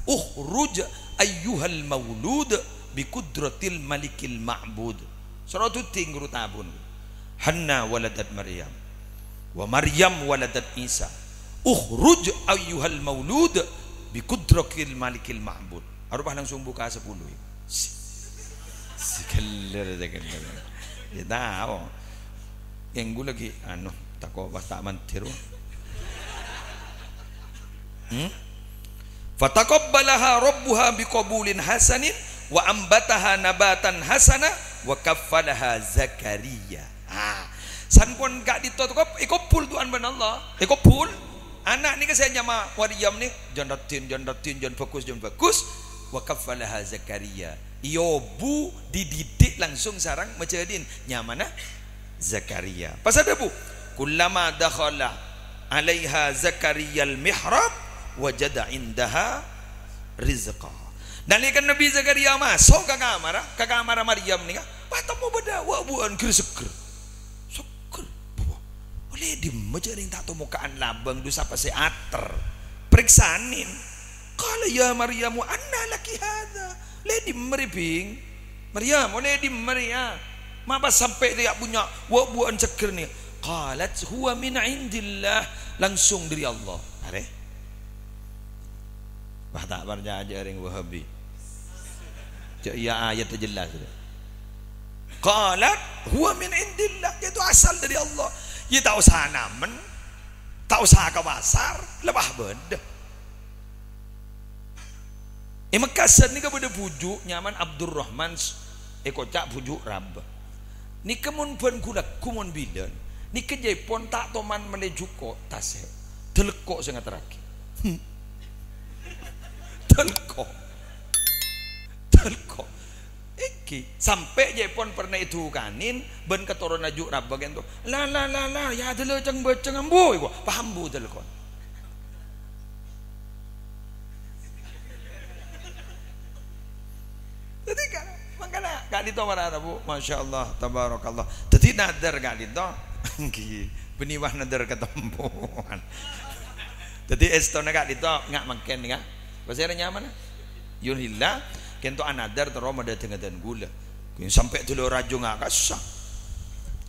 "Ukhruj ayyuhal maulud bi qudratil malikil ma'bud." Soro dhuding ghuru tabun. "Hanna waladat Maryam. Wa Maryam waladat Isa. Ukhruj ayyuhal maulud bi qudratil malikil ma'bud." Aropa langsung buka sepuluh. Si, si keller, si keller. Ya, tao. Èngghu lagi, anu, tako' pas ta' mandhir. Hmm? "Fataqabbalaha rabbuha biqabulin hasanin wa ambataha nabatan hasana wa kaffalaha Zakaria." Ah, sampon ka'dinto kop-, èkobbhul du'ana bân Allah. Èkobbhul. Ana' nèka sè nyama Maryam nè, jân raddhin, jân raddhin, jân bhâghus, jân bhâghus. Wa kaffalaha Zakaria. Èobu, dididik langsung sareng majhâdhin. Nyamana Zakaria. Pas adhâbu, "Kullama dakhala 'alaiha Zakariyal mihrab, wajada 'indaha rizqa." Nalèkana Nabi Zakaria maso' ka kamarra, ka kamarra Maryam nèka, pas temmo bâdâ wa'-buwa'an ghâr-seggher. Seggher. Bâbâ. Ollè dimma jhâ' rèng ta' tomoka'an labâng, dhu sapa sè ater? Parèksanè. Qala, "Ya Maryamu, anna laki hadza?" Ollè dimma rè, Bhing? Maryam, ollè dimma rè, ya? Ma pas sampè' tè ya' punya wa'-buwa'an seggher nè? Qalat, "Huwa min indillah." Langsung dâri Allah. Arè? Wah, ta' parcajâ rèng Wahabi. Jhâ' iyâ ayat jelas. Qalat, "Huwa min indillah." Itu asal dâri Allah. Ya, ta' osa namen. Ta' osa ka pasar. Lebah bâdâ. È Mekkasan nèka bâdâ bhuju' nyamana Abdurrahman, èkoca' bhuju' Rab. Nèka mon bân gu-lagghu mon bilân, nèka jhâ' èpon ta' toman mellè jhuko' tasè'. Dâlko' sè ngaterraghi. Hmm. Dâlko'. Dâlko'. Èngghi, sampè' jhâ' èpon pernah èdukanè bân katoronna jhu' Rab ka'dinto. La, la, la, la, ya dâlâ ceng-bâceng ambu, èko, paham bu dâlko'. Dhâddhi, ka-, mangkana, Ka'dinto para rabu, masyaallah, tabarakallah. Dhâddhi nadhâr ka'dinto, èngghi, bânnè bâ nadhâr katempowan. Dhâddhi èstona ka'dinto, nga' mangkèn, nga'. Pasèra nyamana? Yunillah, kènto anadhâr terro madhâteng-dhâteng ghulâ. Kèng sampè' dulur rajâ nga' kassa'.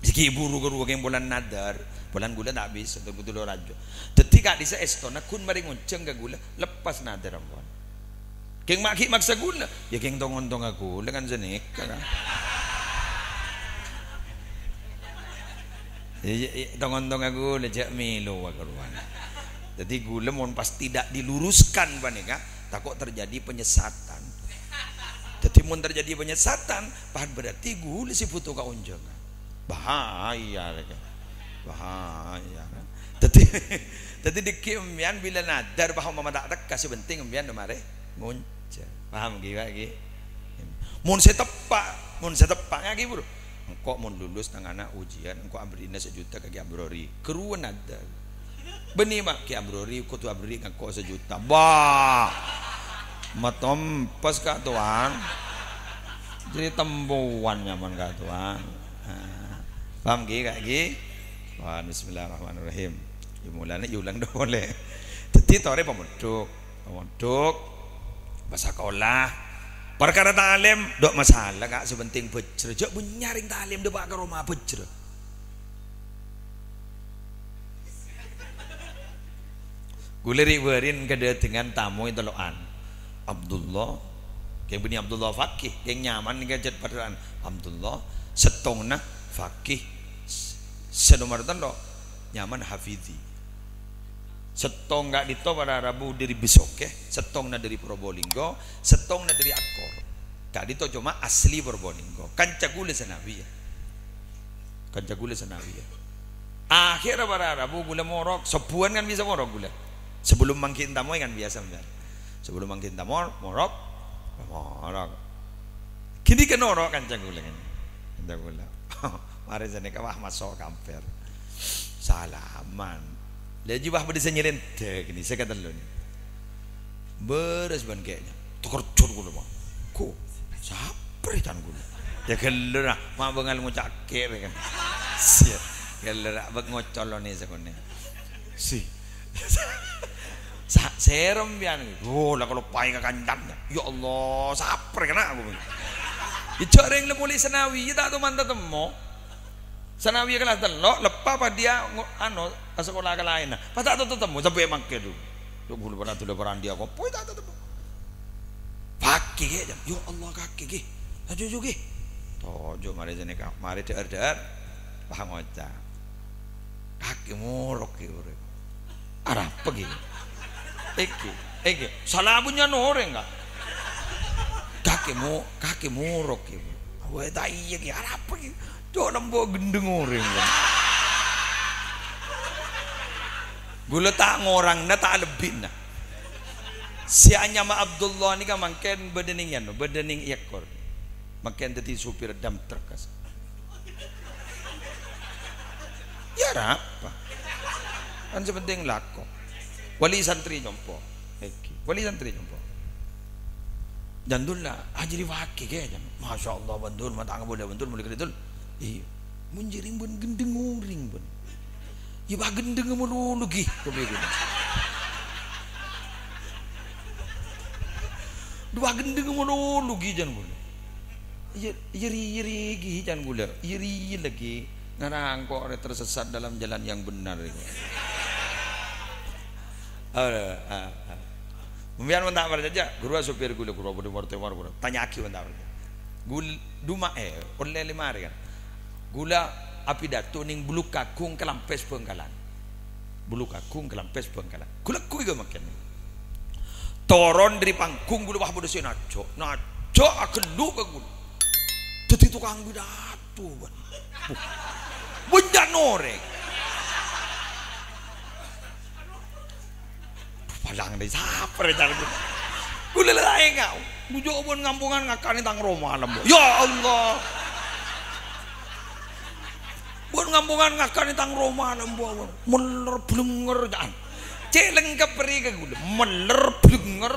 Sèghi buru ka rowa kèng polana nadhâr. Polana ghulâ ta' bisa, dulur rajâ. Dhâddhi ka'dissa' èstona ghun marè ngonjhâng ka ghulâ, lepas nadhâr ampon. Kèng ma' ghi' maksa ghulâ. Yâ kèng tong-ontongnga ghulâ kan sanèka kan. Iyâ, iyâ, tong-ontongnga ghulâ jhâ' mèlo wa karowan. Dhâddhi ghulâ mon pas tidak diluruskan panèka, tako' terjadi penyesatan. Dhâddhi mon terjadi penyesatan, pas berarti ghulâ sè bhuto kaonjhângan. Bahaya, rèka. Bahaya. Dhâddhi, dhâddhi dhâggi' empèyan bilâ nadhâr, bâh, ompama ta' tekka, sè pentèng empèyan marè ngonjhâng. Paham, ghi, Pak, ghi? Mon sè teppa', mon sè teppa', ngaghi, Bro. Engko' mon lulus tang ana' ujian, engko' aberri'na sajuta ka Ki Amrori. Karowa nadhâr. Bânnè, Mak, Ki Amrori kodhu aberri' ka engko' sajuta. Bâh! Matompes, Ka' Towan. Jadi tempowan nyaman, Ka' Towan. Nah, paham, ghi, Ka', ghi? Wah, bismillahirrahmanirrahim. Yâ, mulana yâ ulang dâ' polè. Dhâddhi torè pamondhuk. Pamondhuk. Pas sakola. Parkara ta'lim, dâ' masalah, Ka'. Sè pentèng bhâjrâ. Jhâ' bânnya' rèng ta'lim dâpa' ka roma bhâjrâ. Ghulâ ri'-bâri'ân kadhâtengan tamoy tello'an. Abdullah, kèng bânnè Abdullah Fakih, kèng nyaman nèka jhât padârâ'ân. Abdullah, sèttongnga Fakih, s-, sè nomer tello', nyaman Hafizi. Sèttong ka'dinto para rabu dâri Besokè, sèttongnga dâri Probolinggo, sèttongnga dâri Akor. Ka'dinto coma asli Probolinggo. Kanca ghulâ sanawiyah. Kanca ghulâ sanawiyah. Akhèrra para rabu ghulâ morok, sobbhuwân kan bisa morok ghulâ. Sebelum manggi' tamoy kan biasa, sampèyan. Sebelum manggi' tamoy, morok, morok. Ghânèka norok kanca ghulâ kan. Kanca ghulâ. Marè sanèka, wah, maso' kampèr. Salaman. Laju, wah, bâdâ sè nyèlèndhâ ghânèka, sè katello nè. Bârâs bân kè'na. Takerjhut ghulâ, Pak. Ko, saprè can ghulâ. Yâ ghellâ', ah. Ma' bângal ngoca' kè' rè kan. Siya. Ghellâ', ah, bâk ngocolonè sakonè'. Si. Sa-, serem piyan. Oh, la kaloppaè ka kancana. Ya Allah, saprè kèna aku. Yâ, jhâ' rèng la polè sanawiyah, yâ ta' toman tatemmo. Sanawiyah kelas tello', leppa padâ ngo-, ano, asakola ka laènna. Pas ta' tatemmo, sampè' mangkèn, du. Dhu ghulâ para dulâ parandhi ako, poi ta' tatemmo. Fakih, ghi, jam. Ya Allah, kakè, ghi. Aju, aju, ghi. Toju', marè sanèka, marè dhâ'âr-dhâ'âr. Pas ngoca'. Kakè morok, ghi, orèng. Arapa, ghi? Èngghi, èngghi. Sala bânnya'an orèng, Ka'. Kakè mo-, kakè morok, ghi. Wah, ta' iyâ, ghi. Arapa, ghi? Cok, nembo ghendheng orèng, ghi. Ghulâ ta' ngorangna, ta' lebbi'na. Sè anyama Abdullah nèka mangkèn bâdâ nèng yano, bâdâ nèng Akor. Mangkèn dhâddhi supir dump truck, kas. Yâ, arapa? Kan sè pentèng lako. Wali santri nyompo. Èngghi. Wali santri nyompo. Jhân Dul la, ajâri Fakih, ghi, jhân. Masya Allah, Bân Dul, ma' ta' ngabâlâ, Bân Dul, mulai kèdâ, Dul. Iyâ. Mon jârèng bân ghendheng orèng, bân. Yâ, bâ ghendhengnga malolo, ghi. Dhu bâ ghendhengnga malolo, ghi, jhân, bân. Iyâ, iyâ, ri-, iyâ, ri-, ghi, can ghulâ. Iyâ, ri-, lagi. Ngarangko' rè tersesat dalam jalan yang benar, ghi. Aduh, ah, ah. Sampèyan mon ta' parcajâ, ghâruwa sopir ghulâ, ghâruwa bâdâ mortewar, ghâruwa. Tanya'aghi mon ta' parcajâ. Ghul-, duma, eh, ollè lèma arè, kan. Ghulâ apidato nèng Bulukkagung Kalampès Bhângkalan. Bulukkagung Kalampès Bhângkalan. Ghulâ ghu èghâ mangkèn. Toron dâri panggung ghulâ, wah, bâdâ sè najjhâk. Najjhâk aghâllu ka ghulâ. Dhâddhi tokang pidato, bân. Bânnya' orèng. Palang dâri sapa rè, can ghulâ. Ghulâ la enga'. Bujâ bân ngampongan ngakanè tang roma lembo. Ya Allah. Bân ngampongan ngakanè tang roma lembo. Mèller blengnger, can. Cè' lengkep rè ka ghulâ. Mèller blengnger.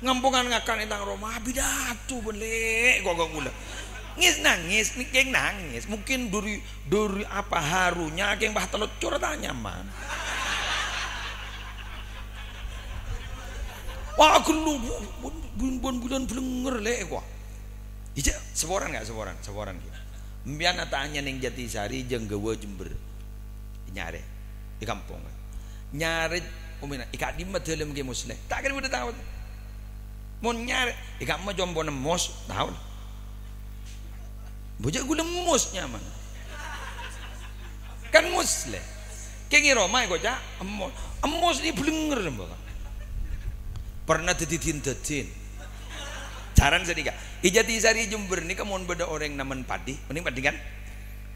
Ngampongan ngakan è tang roma, abidato bân lè', kok, kok ghulâ. Ngis-nangis, kèng nangis. Mungkin duri, duri apa harunya, kèng bâh tello cor ta' nyaman. Wah, ghellu, bân, bân, bân bulân blengngerra, lè', kok. Ijâ, saporana, saporana, saporana, ghi. Empèyan atanya neng Jatisari, Jenggawah, Jember. Nyarè. È kampong. Nyarè, omèna, "È ka'dimma dâlem Kè Musleh?" Ta' kèra bâdâ tao. Mon nyarè, "È ka'dimma compo'na Mus?" Tao. Bhujâ ghulâ Mus nyaman. Kan Musleh. Kèng è roma èkoca' Mus. Mus nè blengngerra, Mbak. Pernah dâddi din-dâddin. Carana sanèka. È Jatisari Jember nèka mon bâdâ orèng namen padi, mending padi kan?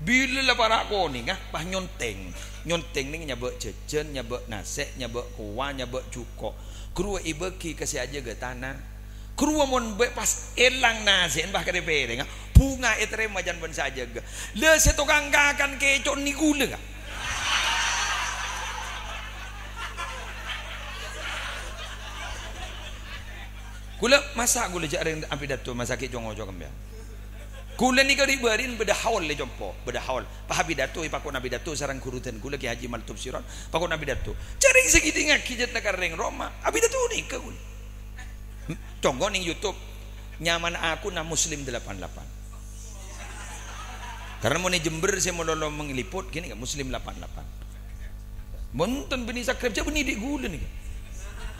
Bilâ la para' konènga, pas nyontèng. Nyontèng nèng nyabâ' jhâjhân, nyabâ' nasè', nyabâ' kowa, nyabâ' jhuko'. Ghâruwa èbâgi ka sè ajâgâ tana. Ghâruwa mon bâ-, pas èlang nasè'na pas karè pèrèngnga, bhunga ètarèma can bân sè ajâgâ. La sè tokang kakan kèco' nè ghulâ, Ka'. Ghulâ, masa' ghulâ jhâ' rèng abidato, masa' ghi' co-ngoco' kembang. Ghulâ nèka ri'-bâri'na bâdâ haul è compo', bâdâ haul. Pas abidato, èpakon abidato sareng ghuru dân ghulâ Kè Haji Maltub Siron, pakon abidato. Jhâ' rèng sè ngèdingngaghi jhât na ka rèng roma, abidato nèka ghulâ. Congko neng YouTube, nyamana akunna Muslim delapan lapan. Karena mon è Jember sè malolo mengliput, gini kan, Muslim delapan lapan. Mon ten bânnè subscribe, jhâ' bânnè dhi' ghulâ nèka.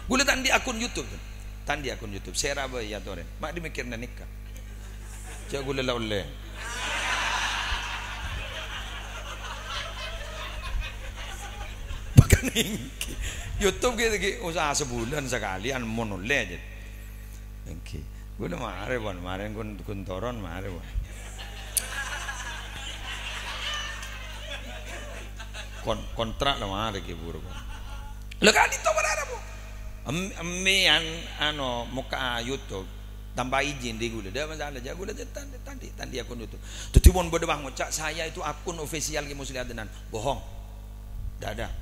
Ghulâ ta' andi' akun YouTube, ten. Ta' andi' akun YouTube. Sè ra bâ' èyatorè. Ma' dimikirna nèka. Jhâ' ghulâ la ollè. Bahkan èngghi. YouTube ghi', ghi' usaha sabulân sakalèyan mon ollè jhâ. Èngghi. Ghulâ marè, pon. Marè ghun, ghun toron, marè, pon. Kon-, kontrak la marè ghi' buru, pon. Lha, ka'dinto parkara, pon. Em-, empèyan, ano, mokka' YouTube, tanpa izin dhi' ghulâ. Ndak masalah, jhâ' ghulâ ta' andi', ta' andi', ta' andi' akun YouTube. Dhâddhi, mon bâdâ bâ' ngoca', "Saya itu akun ofisial Kè Musleh Adnan." Bohong. Ndak ada.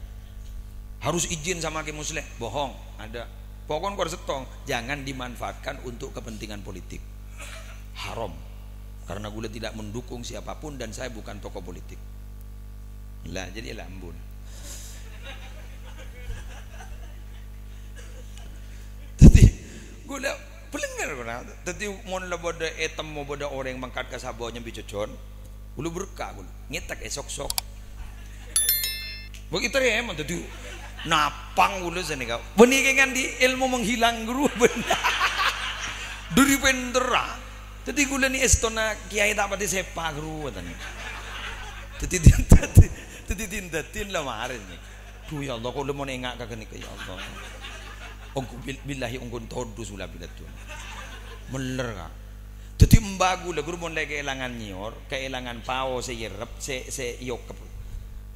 Harus izin sama Kè Musleh. Bohong. Ada. Pokokna kor sèttong, jangan dimanfaatkan untuk kepentingan politik. Haram. Karena ghulâ tidak mendukung siapapun dan saya bukan tokoh politik. Lah, jadi lah, ampon. Dhâddhi, ghulâ blengngerra. Dhâddhi, mon la bâdâ ètemmo bâdâ orèng mangkat ka sabâ nyambi jhâjhân, ghulâ berkah, ghulâ. Ngètèk è sok-sok. Bâ' ètarèma, dhâddhi napang ghulâ sanèka. Bânnè kèng andi' ilmu menghilang, ghuru. Dhâri pènterra. Dhâddhi ghulâ nè èstona kèyaè ta' patè sèpa, ghuru, katanya. Dhâddhi, dhâddhi, dhâddhi din-dâddin la marè nè. Duh, ya Allah, kaulâ mon enga' ka ghânèka, ya Allah. Ongghu bil-, billahi ongghu todus ghulâ abidato. Mellèr, Ka'. Dhâddhi, emba ghulâ, ghuru, mon la kaèlangan nyèyor, kaèlangan pao sè nyerrep, sè, sè èokep.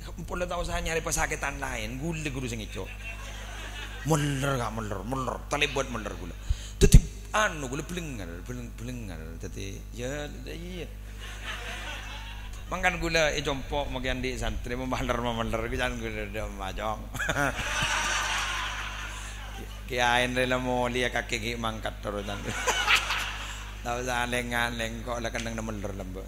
Ampon la ta' osa nyarè pasaketan laèn, ghulâ, ghuru, sè ngèco'. Mellèr, Ka', mellèr, mellèr. Talèbât mellèr ghulâ. Dhâddhi, anu, ghulâ blengngerra, bleng-, blengngerra. Dhâddhi, ya, iyâ. Mangkana ghulâ è compo' makè andi' santrè, mamallèr-mamallèr, ghi' can ghulâ dâ' macong. Kèyaèna rè la molèya kakè ghi' mangkat terrosan. Ta' osa lèng-ngalèng, ko' la kennengnganna mellèr lambâ'.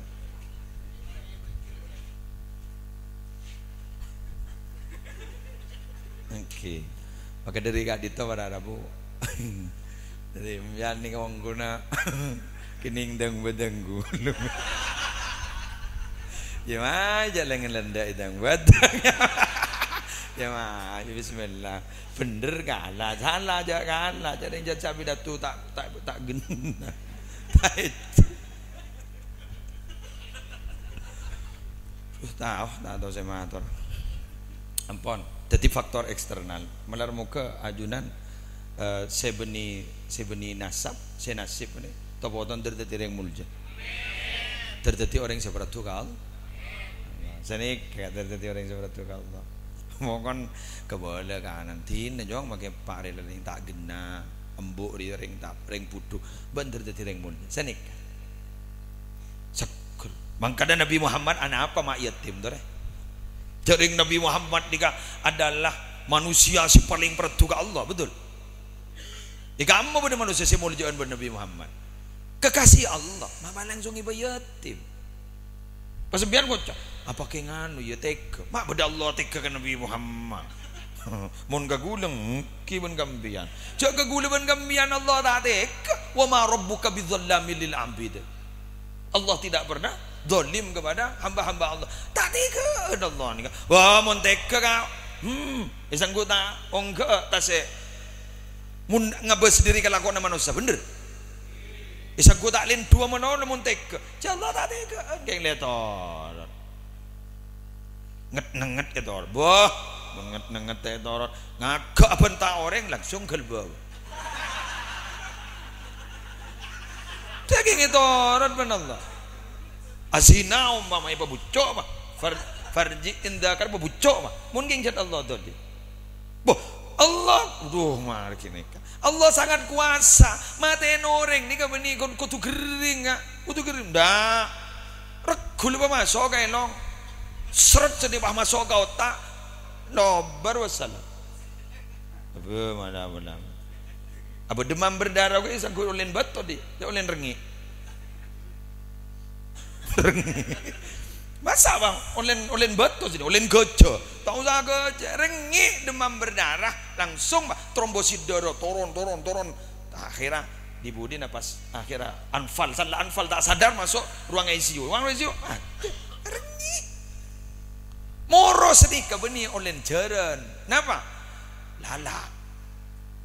Oke. Maka dhâri ka'dinto para rabu. Dhâddhi, sampèyan nèka ongghu na kènèng dâng-bâdâng ghulâ. Ya, ma, jhâ' lèng-ngalèndâ'i dâng-bâdâng. Ya, ma, bismillah. Bhendher kala, sala jhâ' kala. Jhâ' rèng jhâ' sapidato ta', ta', ta' ghenna. Ta' èco. Terros tao, ta' tao sè mator. Ampon. Dhâddhi faktor eksternal. Malar moghâ ajunan, eh, sè bânnè, sè bânnè nasab, sè nasib nè, to-poto dhâr dhâddhi rèng molja. Dhâr dhâddhi orèng sè parlo ka Allah. Sanèka dhâr dhâddhi orèng sè parlo ka Allah. Mokon kabâlâ kanan. Dinah, Jong, makè pa' rè la rèng ta' ghenna, embu' rè rèng ta', rèng budhu. Bân dhâr dhâddhi rèng molja. Sanèka. Seger. Mangkana Nabi Muhammad anapa ma' yatim, to, rè? Jhâ' rèng Nabi Muhammad nèka adalah manusia sè palèng parlo ka Allah, betul? È kamma bâdâ manossa sè èmoljâ'ân bân Nabbhi Muhammad. Kakasè Allah, ma' pas langsung èbâ yatim. Pas sampèyan ngoca', "Apa kèng anu ya tega? Ma' bâdâ Allah tega ka Nabbhi Muhammad?" Mon ka ghulâ èngghi bân ka sampèyan. Jhâ' ka ghulâ bân ka sampèyan Allah ta' tega. "Wa ma rabbuka bidzallamin lil abid." Allah tidak pernah zalim kepada hamba-hamba Allah. Ta' tega'an Allah nèka. Wah, mon tega ka, hmm, èsangghu ta' ongghâ tasè. Mon ngabâs dhâri kalakowanna manossa, bhender. Èsangghu ta' lèndhuwâ manono mon tega. Jhâ' Allah ta' tega'an, kèng lè torot. Nget-nenget ètorot. Bâh, mon nget-nenget ètorot, ngaghâ' abânta orèng langsung ghâlbâ. Dhâging ètorot bân Allah. Azina umpama èpabhucco', Pak. Far-, farji in dzakar pabhucco', Pak. Mon kèng jhât Allah dhâddhi. Bâh, Allah, duh, marè ghânèka. Allah sangat kuasa. Matè'è orèng nèka bânnè kon-, kodhu ghering, a. Kodhu ghering. Ndak. Regghu lè pamaso' ka èlong. Sret sè dhi' pamaso' ka otak. Nobar wassalam. Apa, mana, mana. Apa demam berdarah kuwi sangghu ollèn bâto, Di'? Ya ollèn rengngè'. Rengngè'. Masa, Bang? Ollèn, ollèn bâto sini, ollèn ghâjâ. Ta' osa ghâjâ. Rengngè' demam berdarah, langsung, Bang, trombosit darah, toron, toron, toron. Akhirnya, di budina pas akhirnya anfal, salat anfal, ta' sadar maso' ruang I C U. Ruang I C U, aduh, rengngè'. Moro sanèka bânnè ollèn jhârân. Napa? Lala'.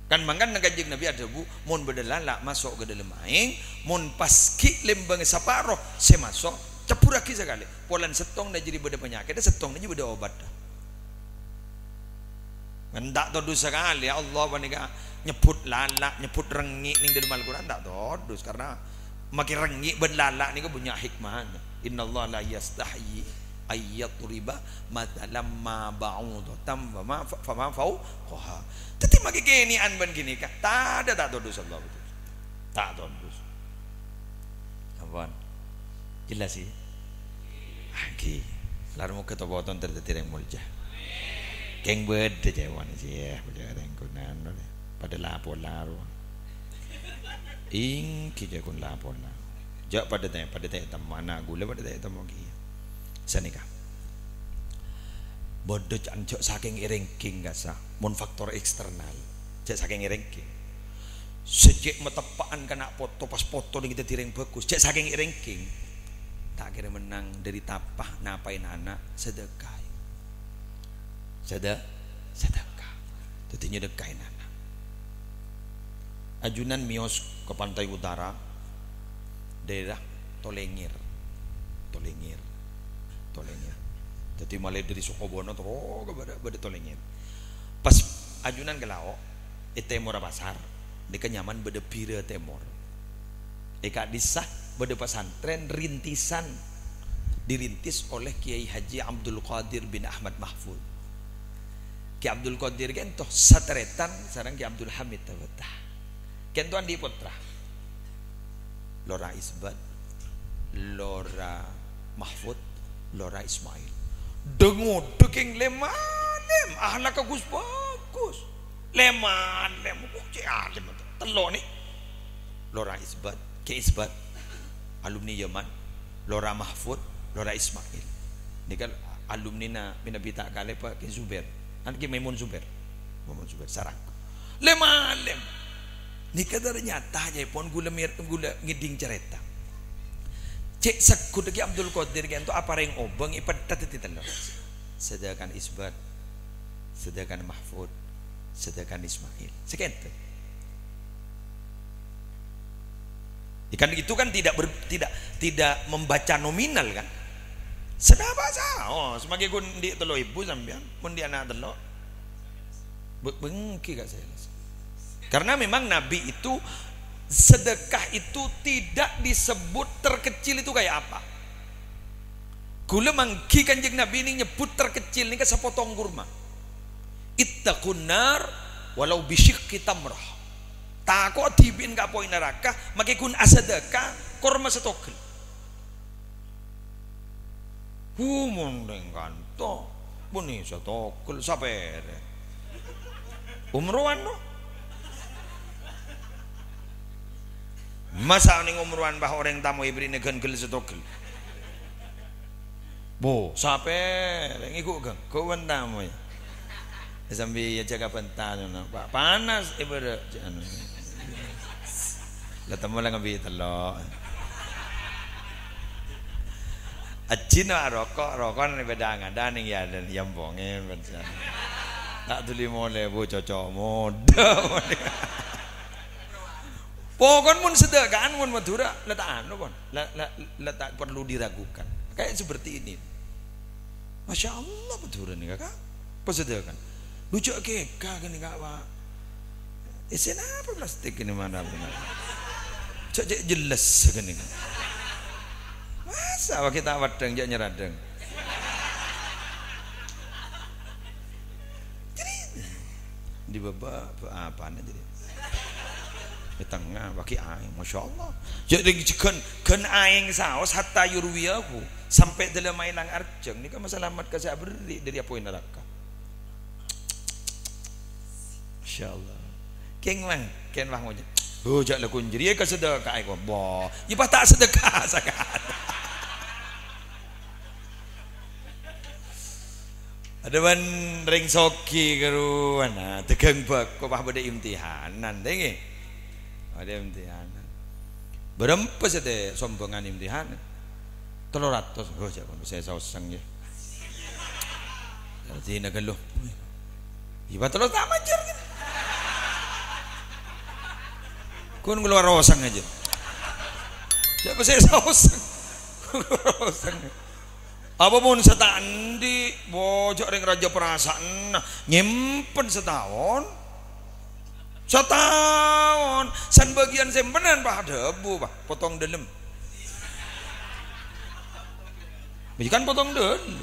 Kan mangkana Kanjeng Nabi adhâbu, "Mon bâdâ lala' maso' ka dâlem aèng, mon pas ghi' lèmbângnga saparo sè maso', cebbhurraghi sakalè. Polana sèttongnga jârèya bâdâ panyakèdda, sèttongnga jârèya bâdâ obaddhâ." Kan ta' todus sakalè, ya Allah panèka nyebbhut lala', nyebbhut rengngè' neng dâlem Al-Qur'an, ta' todus, karena makè rengngè' bân lala' nèka bânnya' hikmahanna. "Innallaha la yastahyi ayyadriba matsalam ma ba'udatan fama, fama fauqaha." Dhâddhi makè kènè'an bân ghânèka. Tadâ' ta' todus Allah betul. Ta' todus. Ampon. Jelas, sih? Aghi. Lar moghâ to-poto ter dhâddhi rèng molja. Kèng bâdâ cèwana sih, ya, bâdâ rèng ghun anu, padâ la-pola rowa. Èngghi jhâ' ghun la-pola. Jhâ' padâ tè-, padâ tè-, temmo ana' ghulâ padâ tè-, temmo kèya. Sanèka. Bâdâ ca-, jhâ' sakèng èrèngghing kassa', mon faktor eksternal. Jhâ' sakèng èrèngghing. Sè cè' mateppa'an kana' poto, pas poto nèng dhâddhi rèng bhâghus. Jhâ' sakèng èrèngghing. Ta' kèra mennang dhâri tapa napaè ana', sadhâkaè. Sadhâ-, sadhâka. Dhâddhi nyadhâkaè ana'. Ajunan mèyos ka Pantai Utara, daerah Tolengir. Tolengir. Tolengir. Dhâddhi malè dhâri Sokobono terro ka bâdâ, bâdâ Tolengir. Pas ajunan ka lao', è tèmorra pasar, nèka nyamana bâdâ Bira Tèmor. È ka'dissa' bâdâ pesantren rintisan, dirintis oleh Kiai Haji Abdul Qadir bin Ahmad Mahfud. Kiai Abdul Qadir kènto satarètan sareng Kiai Abdul Hamid Tabattah. Kènto andi' pottra. Lora Isbat, Lora Mahfud, Lora Ismail. Dâ-ngodâ kèng lem-alem, ahlakka ghus-bhâghus. Lem-alem, oh, cè' alem. Tello' nè. Lora Isbat, Kè Isbat, alumni Yaman, Lora Mahfud, Lora Ismail. Nèka alumnina Minabita Kalè Pak Kè Zubair. An Kè Maimun Zubair. Maimun Zubair, sareng. Lem-alem. Nèka ternyata, jâèpon ghulâ mir-, ghulâ ngèdhing carèta. Cè' segghut Kè Abdul Qadir kènto aparèng obâng èpètthè dhâddhi tello'. Sedangkan Isbat, sedangkan Mahfud, sedangkan Ismail. Sakènto. Ya kan itu kan tidak ber-, tidak, tidak membaca nominal kan? Sedapa sa-, oh, semakin kun di tello ibu sampean, kun di anak tello. Be-, bengki kak saya. Karena memang Nabi itu, sedekah itu tidak disebut terkecil itu kayak apa. Ghulâ mangghi Kanjeng Nabi nèng nyebbhut terkecil nèka sapotong kurma. "Ittaqun nar walau bisyiqqi tamrah." Tako' dhibi'en ka apoy naraka, makè ghun asadaka korma satoghel. Hu, mon nèng kanto, bânnè satoghel sapèrèk. Umrowan, no? Masa' neng omor rowan, bâ, orèng tamoy èbherri'na ghânggel sètogel. Bo, sapè, ngèghu' ghânggel, ghân tamoy. Sambi èjhâgâ bânta, ngono. Pa-, panas, èbherri', cè' anu. La tamo la ngambi tello'. Ajjhina roko', roko' neng bâdâ ngada neng ya, dan yampongè, bânsa. Ta' dhuli molè, bu, cocok modâ. Pokon mon sedeka'an, mon Madhurâ, la ta' anu, pon. La, la, la ta' perlu diragukan. Kayak seperti ini. Masya Allah, Madhurâ nèka, Kak. Pasedeka'an. Lu jhâ' kèka kènè, Kak, Pak. Èssèna apa plastik kènè, mana, mana? Jhâ', jhâ' jelas kènè. Masa' wa kita wadang jhâ' nyeradang. Jadi, di baba, apa, apana jadi? Di tengah, bagi aèng, Masya Allah. Jadi, ghân, ghân aèng saos, hatta yurwiyahu. Sampai dalam aèng lang arjeng. Nèka masalamet ka sè aberri' dâri apoy naraka. Masya Allah. Kèng mangkèn, wah, ngoca', "Oh, jhâ' la ghun jârèya kasedeka'è, kok." Bo, ya pas ta' sedekah, sakat. Adâ bân rèng soghi karowan, ah, dhâghâng bhâko, pas bâdâ imtihanan, dâ' ngghi? Bâdâ imtihanan. Bârâmpa sè ètè sombhângan imtihanan? Tello ratos. Oh, jhâ' pon sè saosèng, yâ. Dâddhi na ghâllu. Iba tello ta' majâr, gitu. Kun keluar osèng aja. Jhâ' pon sè saosèng. Osèng. Apa mon sè ta' andi', bo, jhâ' rèng rajâ parasaanna, nyèmpen sataon. Sataon. San bâgiyân sèmpenan, pas adhâbu, pas potong dâlem. Bâjâ kan potong dâlem.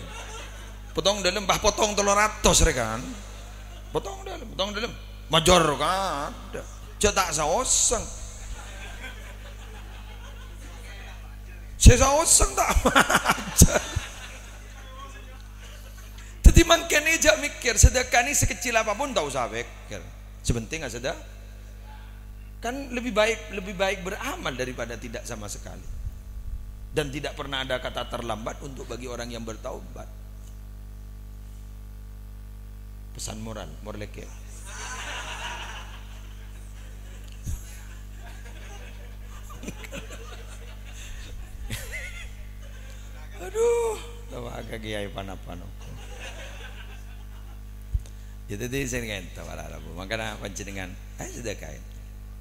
Potong dâlem, pas potong tello ratos rè kan. Potong dâlem, potong dâlem. Majâr kan. Jhâ' ta' saosèng. Sè saosèng ta' majâr. Dâddhi mangkèn jhâ' mèkkèr, sedekah nè sekecil apapun ta' osa pèkkèr. Sè pentèng asedekah. Kan lebih baik, lebih baik beramal daripada tidak sama sekali. Dan tidak pernah ada kata terlambat untuk bagi orang yang bertaubat. Pesan moral, moral lèkè. Adhu, tama ka kiai panapa no. Ya, dâddhi sè ngènta para rabu. Mangkana panjhennengan, ayo sedekah.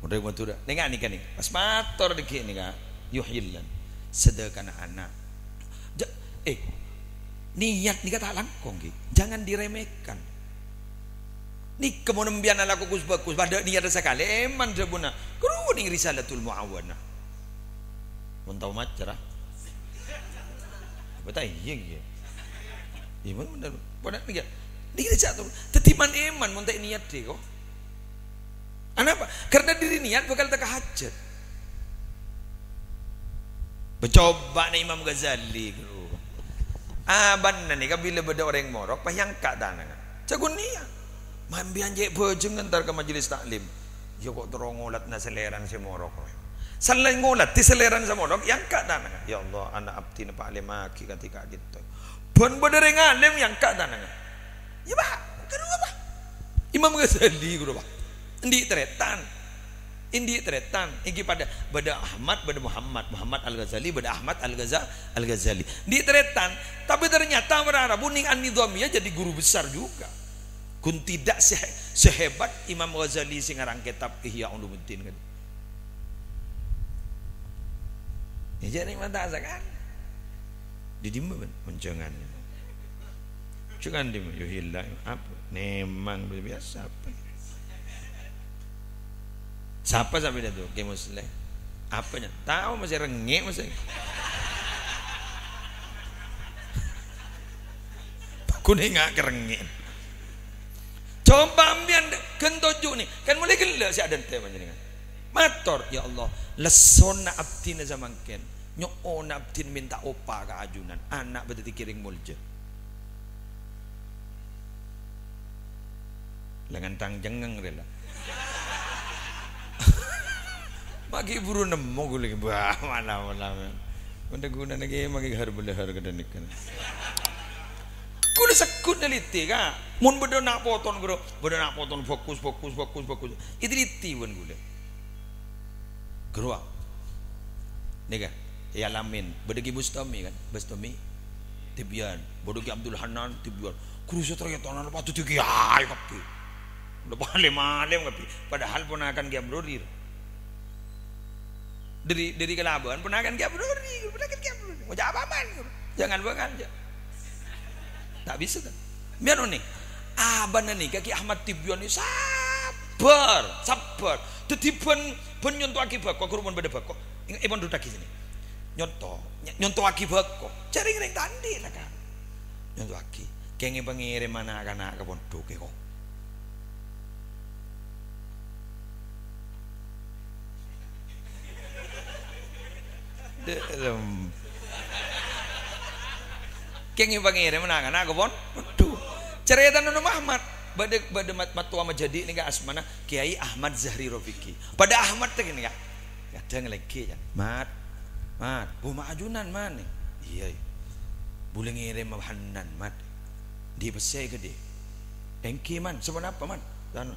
Mon rèng Madhurâ. Nènga' nèka nèng. Pas mator dâggi' nèka. Yuhillan. Sedekana ana'. Ja-, eh, niat nèka ta' langkong, ghi. Jangan diremehkan. Nèka mon empèyan alako gus-bhâgus, padâ niat sakalè, èman dhâbuna. Karo nèng Risalatul Mu'awanah. Mon tao maca, ra? Apa ta' iyâ, ghi? Iyâ, mon bhender. Padâ nèka. Nèka jhâ' to. Dâddhi man-, èman mon ta' niat, dhi, kok. Anapa? Karena dâri niat bhâkal teka hajat. Bâ, cobâ nè Imam Ghazali, guru. Abâ'na nèka bilâ bâdâ orèng morok, pas èangka' tanangnga. Ca'na niat. Mambiyân cè' bhâjâng entar ka majelis taklim. Iyâ, kok terro ngolatna salèrana sè morok. Salaèn ngolat, di salèrana sè morok, èangka' tanangnga. "Ya Allah, ana' abdhina pa'lemmaghi ka dhika kènto." Bân bâdâ rèng alim èangka' tanangnga. Iyâ, Pak. Karowa, Pak. Imam Ghazali, guru, Pak. Endi' tarètan? Endi' tarètan? Ènggi padâ, bâdâ Ahmad, bâdâ Muhammad. Muhammad Al-Ghazali, bâdâ Ahmad Al-Ghaza-, Al-Ghazali. Endi' tarètan? Tapi ternyata para rabu nèng An-Nizamiyah jadi guru besar juga. Ghun tidak se-, sehebat Imam Ghazali sè ngarang kitab Ihya Ulumuddin, kan. Iyâ, jhâ' nèng mata sakalè. Dâddhi dimma, bân? Mon jhângan. Jhângan dimma, yo hila, apa? Nèmang, biyasa apa? Sapa sampeyan tu? Kè Musleh. Apanya? Tao masih rengngè' masih. Kunènga' kerengngè'. Coba ambiyan ghân toju' nè, kan molaè ghellâ' sè adântè' panjhennengngan. Mator, "Ya Allah, lessona abdhina samangkèn. Nyo'ona abdhina mènta opa ka ajunan. Ana' bâdâ èkèrèng molja." Lengan tang jengeng rè la. Ghi' buru nemmo ghulâ ghi'. Bâh, mana-mana, men. Bâdâ ghunana ghi' maghi' har-bâlâhar kadhâng nèka. Ghulâ segghut neliti, Ka'. Mon bâdâ na' poton, ghuru, bâdâ na' poton bhâghus, bhâghus, bhâghus, bhâghus. Èteliti bân ghulâ. Ghuru, ah. Nèka, è Al-Amin. Bâdâ Ki Bustami, kan? Bustami. Tibyan. Bâdâ Ki Abdul Hanan, Tibyan. Ghuru sè tarètan padâ dhâddhi kiai kabbhi. Udah alim-alim kabbhi. Padahal ponakan Ki Amruri. Dhâri, dhâri kalabân ponakan Ki Amruri, ponakan Ki Amruri. Mau jawab aman, jangan bangal, ja. Ta' bisa, ta'? Biar onèng. Abâna nèka Ki Ahmad Tibyoni sabbhâr, sabbhâr. Dhâddhi bân, bân nyontowaghi bhâko, ghuru mon bâdâ bhâko. Èpon dhudhâghi sènè. Nyonto, ny-, nyontowaghi bhâko. Jhâ' rèng-rèng ta' andi' la, Ka'. Nyontowaghi. Kèngèng pangèrèm na'-kana' ka pondhuk è ko. Dâlem. Kèngèng pangèrèm na'-kana' ka pon-, waduh. Carètana Nur Muhammad. Bâdâ, bâdâ mat-, mattowa majâdi' nèka asmana Kiai Ahmad Zahri Rafiqi. Padâ Ahmad ta' kènè, Ka'. Kadhâng lèngghi, ya. Mat. Mat. Bu, ma' ajunan, man. Iyâ, iyâ. Bulâ ngèrèm Hanan, Mat. Dhi' pèssè kadhi. Èngghi, man. Saponapa, man? Kan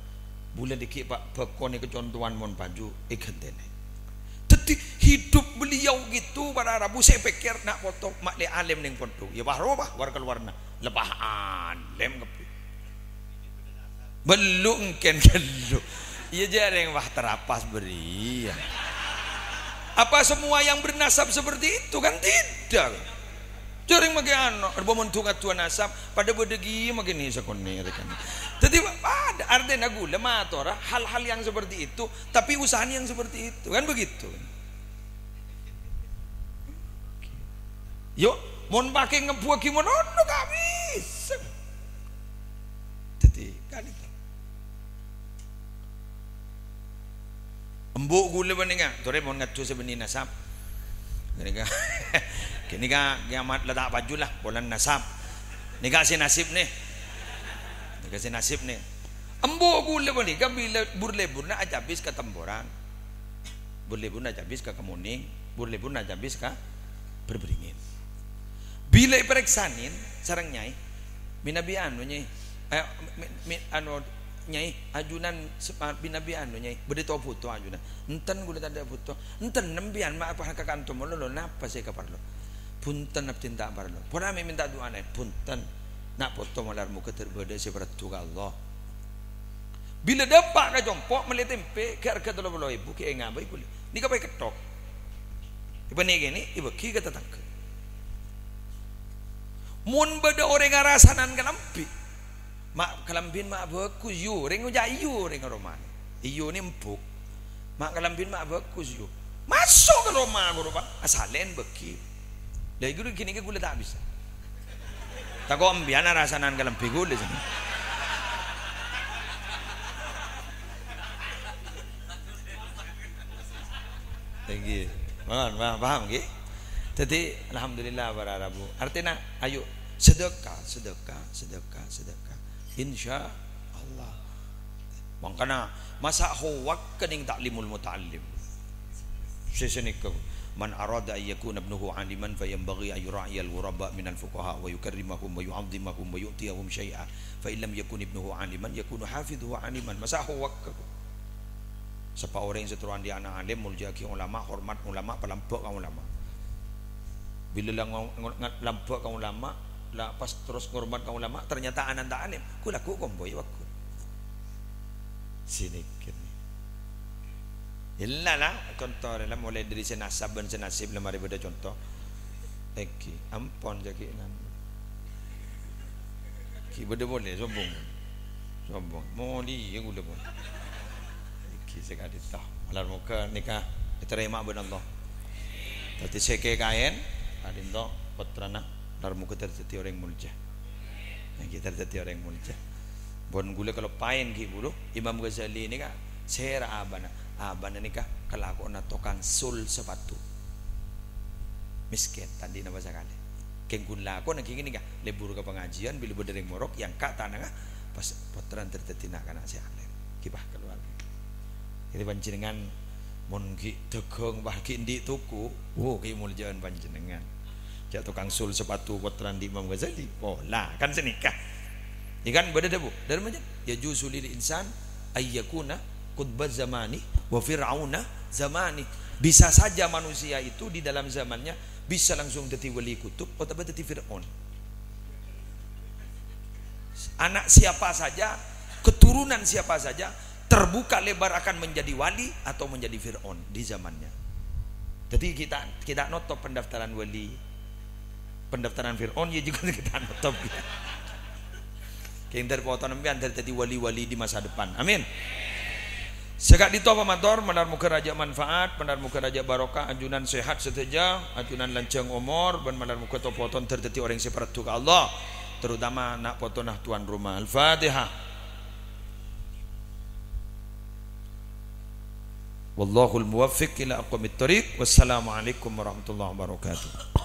bulâ dhiggi', Pak, bhâko nèka contowan mon paju èghântènè. Dhâddhi, hidup beliau gitu, para rabu, sè pèkkèr na' poto ma' lè alim nèng pondhuk. Iyâ, wah, rowa, wah, war-kaluwarna. Lepas alim kabbhi. Bellu' èngkèn ghâllu. Iyâ, jhâ' rèng wah terapas bâriyâ. Apa semua yang bernasab seperti itu? Kan tidak. Jhâ' rèng maghi anu, arba mon dhunga dua nasab, padâ bâdâ ghi' maghi nè sakonè' rèkan. Dhâddhi, padâ artèna ghulâ matora hal-hal yang seperti itu, tapi usahanya yang seperti itu. Kan begitu. Yo, mon paghi' ngebuwagi mon ono ka' bisa. Dhâddhi, kan itu. Embu' ghulâ panèka, torè mon ngaddu sè bânnè nasab. Ghânèka, ghânèka kiamat la ta' paju la, polana nasab. Nèka sè nasib nè. Nèka sè nasib nè. Embu' ghulâ panèka bilâ bur-lebbhurna acabis ka Temboran. Bur-lebbhurna acabis ka Kemuning, bur-lebbhurna acabis ka Berbringin. Bilâ èparèksanè sareng Nyai, mènabi anu, Nyai, eh, mi-, mi-, anu, Nyai, ajunan se-, ah, mènabi anu, Nyai, bâdâ tao bhuto ajunan. Enten, ghulâ tadâ' bhuto. Enten, empèyan ma' apa ka kanto malolo, napa sè èkaparlo? Bhunten, abdhi ta' parlo. Pora mè' mènta du'ana, bhunten. Na' poto malar moghâ ter-, bâdâ sè parlo ka Allah. Bilâ dâpa' ka compo' mellè tempe, ghi' arghâ tello polo èbu, ghi' èngabây ghulâ. Nèka pas èkettok. Èpanèkènè, èbâghi ka tatangghâ. Mon bâdâ orèng arasanan kalambhi, ma' kalambhina ma' bhâghus, yu, rèng ngoca' yu, rèng romana. Yu nè embu'. Ma' kalambhina ma' bhâghus, yu. Maso' ka roma, ghuru, Pak. Asalèn bâghi. Lah, iku ghânèka ghulâ ta' bisa. Tako' empèyan arasanan kalambhi ghulâ sènè. Èngghi. Mon, paham, paham, ngghi? Dhâddhi, alhamdulillah, para rabu. Artèna, ayo, sedekah, sedekah, sedekah, sedekah. Insya Allah. Mangkana, masa' hoak kènèng ta'limul muta'allim. Sè sanèka, "Man arada an yakuna ibnuhu aliman, fa yanbaghi an yura'iyal ghuraba minal fuqaha, wa yukarrimahum, wa yu'azzimahum, wa yu'tiyahum syai'a. Fa in lam yakun ibnuhu aliman, yakunu hafidhuhu aliman." Masa' hoak. Sapa orèng sè terro andi' ana' alim, molja'aghi ulama, hormat ulama, palambâ' ka ulama. Bilâ la ngo-, ngo-, nga-, lambâ' ka ulama, la pas terros ngormat ka ulama, ternyata ana'na ta' alim, ghu-, lagghu' kompoy bhâghus. Sinikin. Ella la, conto la, molaè dhâri sè nasab bân sè nasib la marè bâdâ conto. Èngghi, ampon jhâ' ghi' nan. Ghi' bâdâ polè, sombong. Sombong. Molèya ghulâ pon. Èngghi sè ka'dinto. Malar moghâ nèka ètarèma bân Allah. Dhâddhi sè kè kaèn, ka'dinto pottrana, malar moghâ ter-, dhâddhi orèng molja. Èngghi ter-, dhâddhi orèng molja. Pon ghulâ kaloppaèn ghi' bhuru, Imam Ghazali nèka sèra abâna. Abâna nèka kalakowanna tokang sul sapatu. Mèskèn, ta' andi' napa sakalè. Kèng ghun lakona ghi' ghânèka, lebur ka pangajiân, bilâ bâdâ rèng morok, èangka' tanangnga, pas pottrana ter-, dhâddhi na'-kana' sè alim. Ghibâ kalowar. Dhâddhi panjhennengngan Mon ghi' dhâghâng, wah, ghi' andi' toko, wo, ghi' molja'an panjhennengngan. Jhâ' tokang sul sapatu pottrana Imam Ghazali. Pola, kan sanèka. Iyâ kan, bâdâ dhâbu, dâri majâ, "Yajuzu lil insan ayyakuna qutba zamani wa fir'auna zamani." Bisa saja manusia itu di dalam zamannya bisa langsung dhâddhi wali kutub otabâ dhâddhi Fir'aun. Anak siapa saja, keturunan siapa saja, terbuka lebar akan menjadi wali atau menjadi Fir'aun di zamannya. Jadi kita, kita notop pendaftaran wali, pendaftaran Fir'aun, ya juga kita notop. Kèng dhâr potona sampèyan dhâr dhâddhi wali-wali di masa depan. Amin. Sè ka'dinto pamator, malar moghâ rajâ manfaat, malar moghâ rajâ barokah, ajunan sehat sadhâjâ, ajunan lanjhâng omor, bân malar moghâ to-, poton dhâr dhâddhi orèng sè parlo ka Allah, terutama na' potona tuan rumah. Al-Fatihah. Wallahul muwaffiq ila aqwamit thoriq. Wassalamualaikum warahmatullahi wabarakatuh.